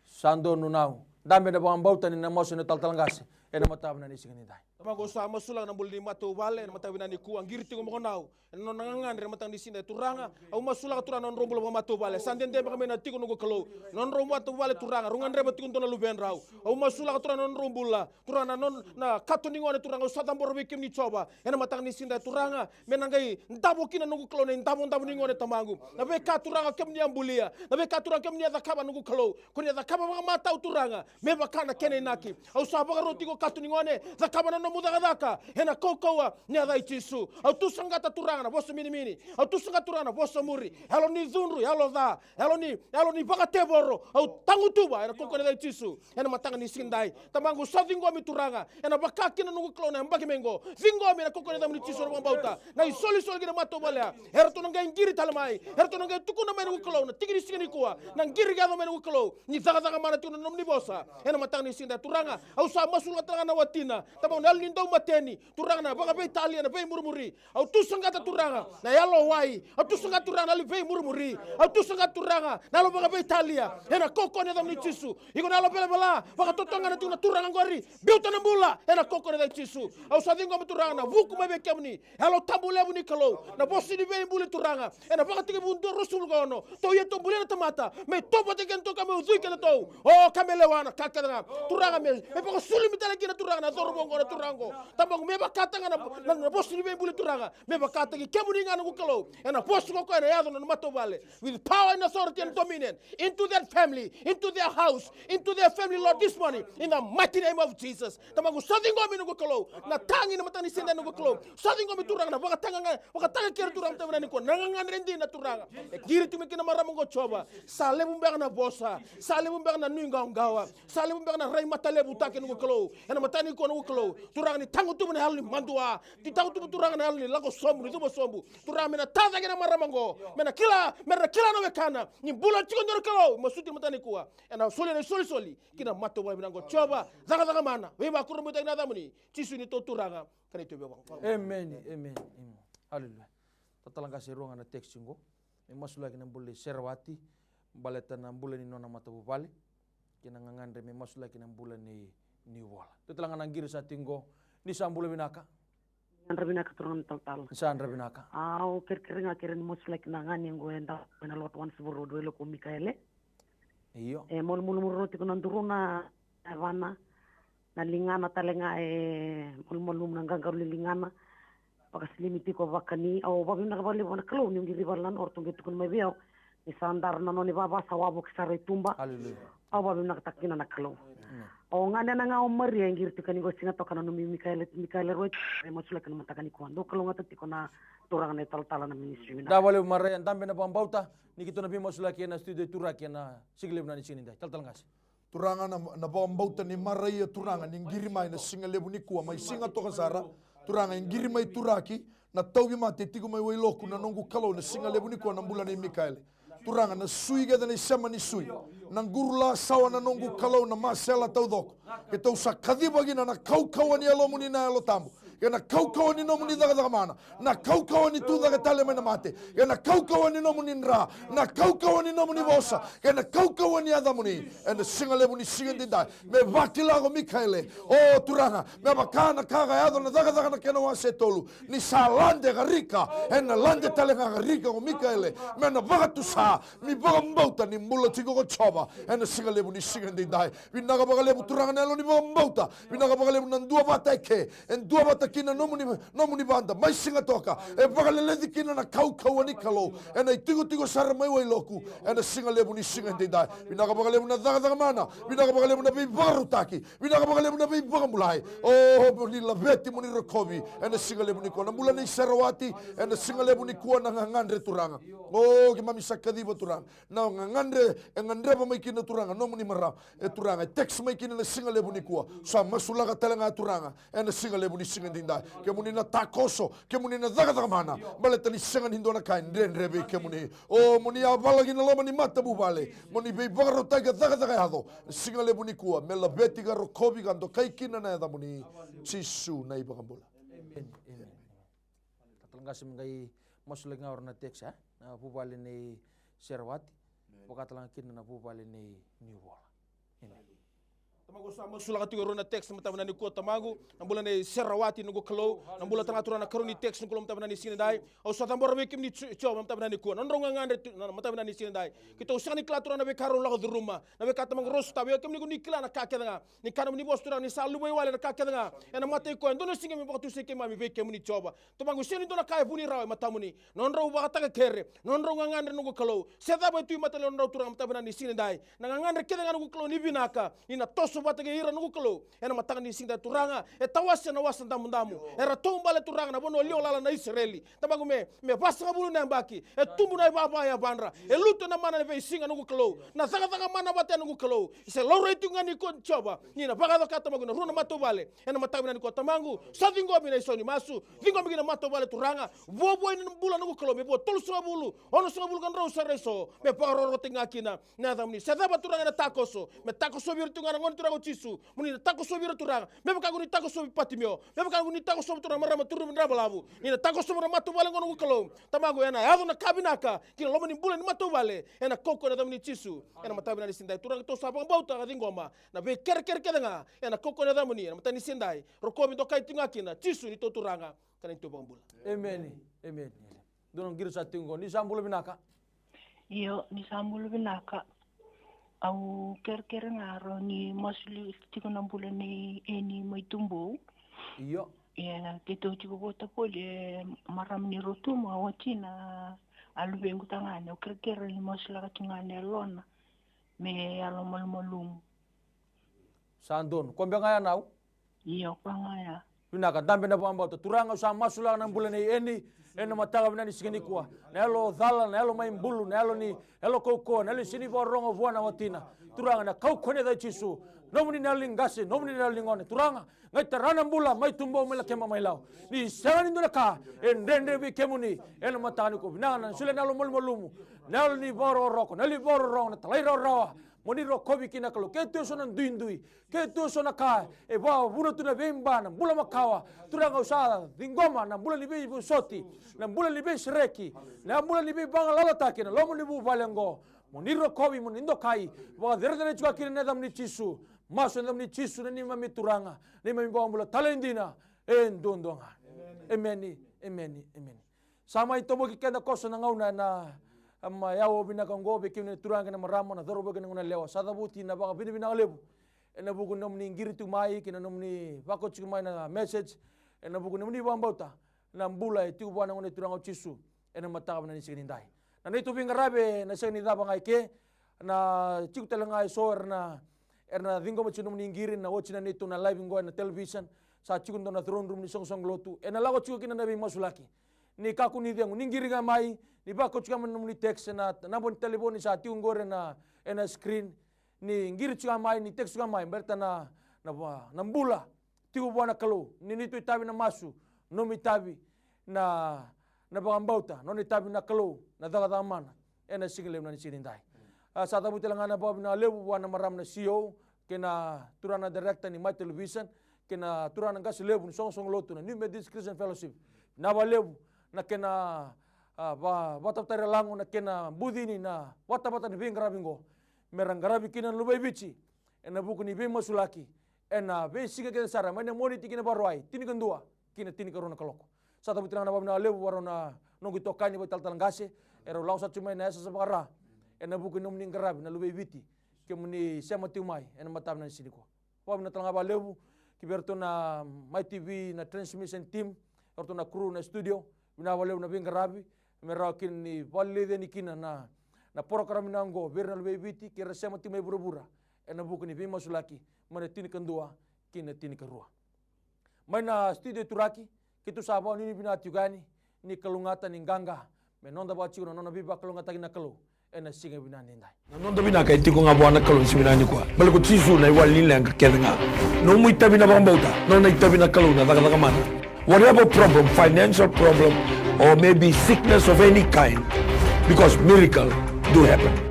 Sa donu Nau. Dabe na vakabauta ni na masu ena talatala qase ena mataka vinaka ni siga nidai. Tamaqu, au sa masulaka na bula ni matavuvale ena mataka vinaka nikua, qiri tiko mai o Nau ena nona gagadre ena mataka ni siga nidai. Turaga, au masulaka Turaga na nodrau bula vakamatavuvale. Sa dede beka mai na tiko, noqu Kalou, na nodrau matavuvale Turaga, rau gadreva tiko dua na luvedrau. Au masulaka Turaga na nodrau bula, Turaga na nona, na kato ni gone Turaga, au sa cabora vei kemuni Jiova ena mataka ni siga nidai Turaga. Me na qai davo kina, noqu Kalou, na idavodavo ni gone Tamaqu. Na veika Turaga kemuni a bulia, na veika Turaga kemuni a cakava, noqu Kalou, ko ni a cakava vakamatau Turaga, me vaka na kena inaki. Au sa vakaroti iko kato ni gone, cakava na nomu cakacaka ena kaukauwa ni yaca i Jisu. Au tu saqata Turaga na vosa minimini, au tu saqata Turaga na vosa muri, yalo ni cudru, yalo ca, yalo ni, yalo ni vakatevoro. Au tagutuva ena kaukauwa ni yaca i Jisu ena mataka ni siga nidai. Tamaqu, sa ciqomi Turaga, ena vaka kina, noqu Kalou, na yabaki mai qo. Ciqomi ena kaukauwa ni yacamuni Jisu na vakabauta, na isolisoli kei na matavuvale ya. Eratou na qai qiri tale mai, eratou na qai tukuna mai, noqu Kalou, na tiki ni siga nikua, na qiri yaco mai, noqu Kalou, ni cakacaka mana tiko na nomuni vosa ena mataka ni siga nidai Turaga. Au sa masulaka tale ga na watina, Tamaqu, na yalo ni daumateni Turaga, na vakaveitalia, na veimurimuri. Au tu saqata Turaga na yalo wai. Au tu saqata Turaga na yalo ni veimurimuri. Au tu saqata Turaga na yalo vakaveitalia ena kaukauwa ni yacamuni Jisu. Iko na yalo velavela, vakatotogana tiko na Turaga qori. Biuta na bula ena kaukauwa ni yaca i Jisu. Au sa ciqoma Turaga na vuku mai vei kemuni, Yalo Tabu levu ni Kalou, na vosa ni veibuli Turaga, ena Vakatekivu dua ruasagavulu ka ono. Tou ia tou bulia na tamata me tou vata kei kedatou ka me ucui kedatou, o ka me lewa na ka kece ga. Turaga, me, me vakasulumi tale kina Turaga na cauravou oqo na Turaga oqo. Tamaqu, me vakataka na, na, na vosa ni veibuli Turaga, me vakataki kemuni ga, noqu Kalou, ena vosa ko koya ena yaco na nona matavuvale, with power and authority and dominion, into that family, into their house, into their family, Lord, this morning, in the mighty name of Jesus. Tamaqu, sa ciqomi, noqu Kalou, na tagi ena mataka ni siga nidai, noqu Kalou. Sa ciqomi Turaga na vakataga ga, vakataga kece Turaga, mataka vinaka nikua, na gagadre dina Turaga. E qiri tu mai kina marama oqo Jiova. Sa levu beka na vosa, sa levu beka na nuiqawaqawa, sa levu beka na rai matalevutaki, noqu Kalou. Ena mataka nikua, noqu Kalou, Turaga, ni tagutuva na yalo ni madua, ni tagutuva Turaga na yalo ni lako sobu, ni cuva sobu. Turaga, me na tacake na marama oqo, me na kila, me na kila na wekana ni bula tiko e dua na Kalou. Masuti ena mataka nikua, ena solia na isolisoli ki na matavuvale vinaka oqo Jiova. Cakacaka mana, veivakurabuitaki ena yacamuni Jisu, neitou Turaga ka neitou iVakabula. Emeni, emeni, emeni. Aleluya. Talatala qase, e rua ga na text oqo. Me masulaki na bula i Serawati, baleta na bula ni nona matavuvale, kei na gagadre me masulaki na bula nei Niuvola. Talatala ga na qiri sa tiko qo, ni sa bula vinaka. Yadra vinaka Turaga na talatala. Ni sa yadra vinaka. Au kerekere ga, kere ni masulaki na gani qo e dau mai na Lot Wansford Road, Wailoku, Mikaele. Io. E malumalumu roro tiko na duru na yavana, na ligana tale ga e malumalumu, na qaqalo ni ligana. Vakasilimi tiko vakani, au vakavinavinaka vakalevu vua na Kalou niu qiri vale na nona, ratou qai tukuna mai vei au ni sa dara na nona ivava, sa wavoki sara i tuba. Aleluya. Au vakavinavinakataka kina na Kalou. O ganena ga o Maria e qiri tiko ni qo, Sigatoka, na nomu Mikaele, Mikaele Rua, e masulaki na mataka nikua. Dou kalougata tiko na turaga na italatala na ministry. Vinaka. Davo levu Maria, dabe na vakabauta, ni keitou na veimasulaki ena studio e Turaga ena sigalevu na ni siga nidai. Talatala Qase. Turaga na, na vakabauta ni Maria Turaga ni qiri mai na sigalevu nikua mai Sigatoka sara. Turaga e qiri mai Turaga na tauvimate, tiko mai Wailoku na noqu Kalou na sigalevu nikua na bula nei Mikaele. Turaga na sui kece na isema ni sui, na quru lasawa na noqu Kalou na masela taucoko. Keitou sa kaciva kina na kaukauwa ni Yalomuni na Yalo Tabu, kei na kaukauwa ni nomuni cakacaka mana, na kaukauwa ni tucake tale mai na mate, kei na kaukauwa ni nomuni dra, na kaukauwa ni nomuni vosa, kei na kaukauwa ni yacamuni. Ena sigalevu ni siga edaidai me vakila ko Mikaele, o Turaga, me vaka na ka ka yaco na Cakacaka na kena wase e tolu, ni sa lade ka rika, ena lade tale ga ka rika ko Mikaele me na vakatusa. Mi vakabauta ni bula tiko ko Jiova ena sigalevu ni siga edaidai. Vinaka vakalevu Turaga na yalo ni vakabauta. Vinaka vakalevu na duavata eke e duavata kina nomuni, nomuni vada mai Sigatoka, e vakaleleci kina na kaukauwa ni Kalou ena itikotiko sara mai Wailoku ena sigalevu ni siga edaidai. Vinaka vakalevu na cakacaka mana. Vinaka vakalevu na veivakarautaki. Vinaka vakalevu na veivakabulai. O, mo ni laveti, mo ni rokovi ena sigalevu nikua na bula nei Serawati ena sigalevu nikua na gagadre Turaga. O, keimami sa kaciva Turaga na gagadre e gadreva mai kina Turaga nomuni marama, e Turaga, e text mai kina na sigalevu nikua. Sa masulaka tale ga Turaga ena sigalevu ni siga edaidai. Kemuni na takoso, kemuni na cakacaka mana, baleta ni sega ni dua na ka e dredre vei kemuni. O, mo ni yavala ki na loma ni matavuvale, mo ni veivakarautaki ka cakacaka yaco na sigalevu nikua me laveti ka rokovi ka dokai kina na yacamuni. Jisu na iVakabula. Amen. Amen. Talatala Qase, me qai masulaki ga o ira na text, e? Na vuvale nei Serawati. Vakatalega kina na vuvale nei Niuvola. Amen. Tamaqu, au sa masulaka tiko e rua na text na mataka vinaka nikua Tamaqu. Na bula nei Serawati noqu Kalou. Na bula tale ga Turaga na karua ni text noqu Kalou mataka vinaka ni siga nidai. Au sa cabora vei kemuni Ji-, Jiova mataka vinaka nikua na nodrau gagadre tu, na mataka vinaka ni siga nidai. Keitou sega ni kila Turaga na veika rau lako curuma. Na veika Tamaqu rau sotava, ia kemuni ko ni kila na ka kece ga. Ni kana mo ni vosa Turaga ni sa luvaiwale na ka kece ga ena mata i koya. Dua na siga me vakatusai keimami vei kemuni Jiova. Tamaqu, sega ni dua na ka e vuni rawa e matamuni. Nodrau vakatakekere, nodrau gagadre noqu Kalou. Se cava e tu e mata ni nodrau Turaga mataka vinaka ni siga nidai. Na gagadre kece ga noqu Kalou ni vinaka, ni na toso vata kei ira noqu Kalou. Ena mataka ni siga nidai Turaga, e tawase na Wasa Damudamu. Era taubale Turaga na vanua liwa lala na Isireli. Tamaqu, me, me vasagavulu na yabaki, e tubu na ivava e yavadra. E lutu ena mana na veisiga noqu Kalou. Na cakacaka mana vata ya noqu Kalou. Se laurai tiko ga ni ko Jiova. Ni na vakayaco ka Tamaqu na rua na matavuvale. Ena mataka vinaka nikua Tamaqu, sa ciqomi na isau ni masu, ciqomi kina na matavuvale Turaga. Vuavuai na bula noqu Kalou me vua tolusagavulu, onosagavulu ka drau sara eso, me vakarokorokotaki ga kina na yacamuni. Se cava Turaga ena takoso, me takosovi ira tu ga na gone Turaga o Jisu. Mo ni na takosovi ira Turaga me vaka ko ni takosovi Patimeo, me vaka ko ni takosovi Turaga marama turu drava lavu. Ni na takosovi ira na matavuvale oqo noqu Kalou. Tamaqu, ena yaco na ka vinaka ki na loma ni bula ni matavuvale, ena kaukauwa ni yacamuni Jisu. Ena mataka vinaka ni siga nidai Turaga, keitou sa vakabauta ka ciqoma na veikerekere kece ga ena kaukauwa ni yacamuni. Ena mataka ni siga nidai, rokovi, dokai tiko ga kina Jisu neitou Turaga ka neitou iVakabula. Emeni. Emeni. Dua na qiri sa tiko qo. Ni sa bula vinaka. Io, ni sa bula vinaka. Au kerekere ga rawa ni masulaki tiko na bula nei Eni mai Tubou. Io. Ia keitou tiko vata voli e marama ni Rotuma, o tina a luvequ tagane. Au kerekere ni masulaka tiko ga na yalona me yalo malumalumu. Sa donu. Ko beka ga ya nau? Io, ko ga ya. Vinaka, dabe na vakabauta. Turaga, au sa masulaka na bula nei Eni ena mataka vinaka ni siga nikua. Na yalo cala, na yalo mai bulu, na yalo ni, yalo kaukauwa, na yalo ni sega ni vakarorogo vua na watina. Turaga, na kaukauwa ni yaca i Jisu. Nomuni na yalo ni qase, nomuni na yalo ni gone. Turaga, qai tara na bula mai Tubou, mai Lakeba, mai Lau. Ni sega ni dua na ka e dredre vei kemuni ena mataka nikua. Vinaka na solia na yalo malumalumu, na yalo ni vakarokoroko, na yalo ni vakarorogo, na talairawarawa. Mo ni rokovi kina Kalou. Ke tu eso na duidui, ke tu eso na ka e vakavuna tu na veiba, na bula makawa, Turaga, au sa ciqoma na bula ni veivosoti, na bula ni veisereki, na bula ni veivagalalataki ena loma ni vuvale oqo. Mo ni rokovi, mo ni dokai, vakacerecerei tiko kina na yacamuni Jisu. Masu ena yacamuni Jisu na neimami Turaga, neimami iVakabula talei dina e duadua ga. Emeni. Emeni. Emeni. Sa mai toboki keda koso na gauna ena, em, aua vinaka oqo vei kemuni na turaga kei na marama, na cauravou kei na goneyalewa. Sa cavuti na vakavinavinaka levu ena vuku ni nomuni qiri tiko mai kei na nomuni vakoti tiko mai na message, ena vuku ni nomuni vakabauta na bula e tiko vua na Gone Turaga o Jisu ena mataka vinaka ni siga nidai. Na neitou veiqaravi ena sega ni cava ga eke, na tiko tale ga e so era na, era na ciqoma tiko nomuni qiri na oti na neitou na live qo ena television. Sa tiko dua na throne room ni soqosoqo lotu ena lako tiko kina na veimasulaki. Ni kakua ni cegu, ni qiri ga mai, ni vakauti ga mai na nomuni text ena naba ni talevoni sa tiko qori ena, ena screen. Ni qiri tiko ga mai, ni text tiko ga mai, baleta na, na, na bula tiko vua na Kalou, ni neitou itavi na masu, nomu itavi na, na vakabauta, nona itavi na Kalou na cakacaka mana ena siga levu na ni siga nidai. A, sa cavuti tale ga na vakavinavinaka levu vua na marama na C E O kei na turaga na director ni Mai Television kei na turaga na qase levu ni soqosoqo lotu na New Methodist Christian Fellowship. Vinaka vakalevu na kena, a, va, vatavatari lago na kena bucini na vatavata ni veiqaravi qo, me ra qaravi kina na luvei Viti ena vuku ni veimasulaki ena veisiga kece sara, mai na Moniti ki na Vakarauwai, tinikadua ki na tinikarua na kaloko. Sa cavuti tale ga na vakavinavinaka levu vua rau na noqu itokani vakaitalatala qase, erau lako sara tiko mai na yasayasa vakara ena vuku ni nomuni qaravi na luvei Viti, kemuni sema tiko mai ena mataka vinaka ni siga nikua. Vakavinavinaka tale ga vakalevu ki vei iratou na Mai T V na transmission team, eratou na crew na studio. Vinaka vakalevu na veiqaravi me rawa kina ni vakaleleci yani kina na, na porokaramu vinaka oqo vei ira na luvei Viti kei ira sema tiko mai vuravura ena vuku ni veimasulaki mai na tinikadua ki na tinikarua. Mai na studio Turaki, keitou sa vakanuinui vinaka tiko yani, ni kalougata, ni qaqa me noda vaka tiko na nona veivakalougatataki na Kalou ena siga vinaka nidai. Na noda vinaka e tiko ga vua na Kalou ena siga vinaka nikua. Baleta ko Jisu na iwali ni leqa kece ga. Nomu itavi na vakabauta, nona itavi na Kalou na cakacaka mana. Whatever problem, financial problem, or maybe sickness of any kind, because miracle do happen.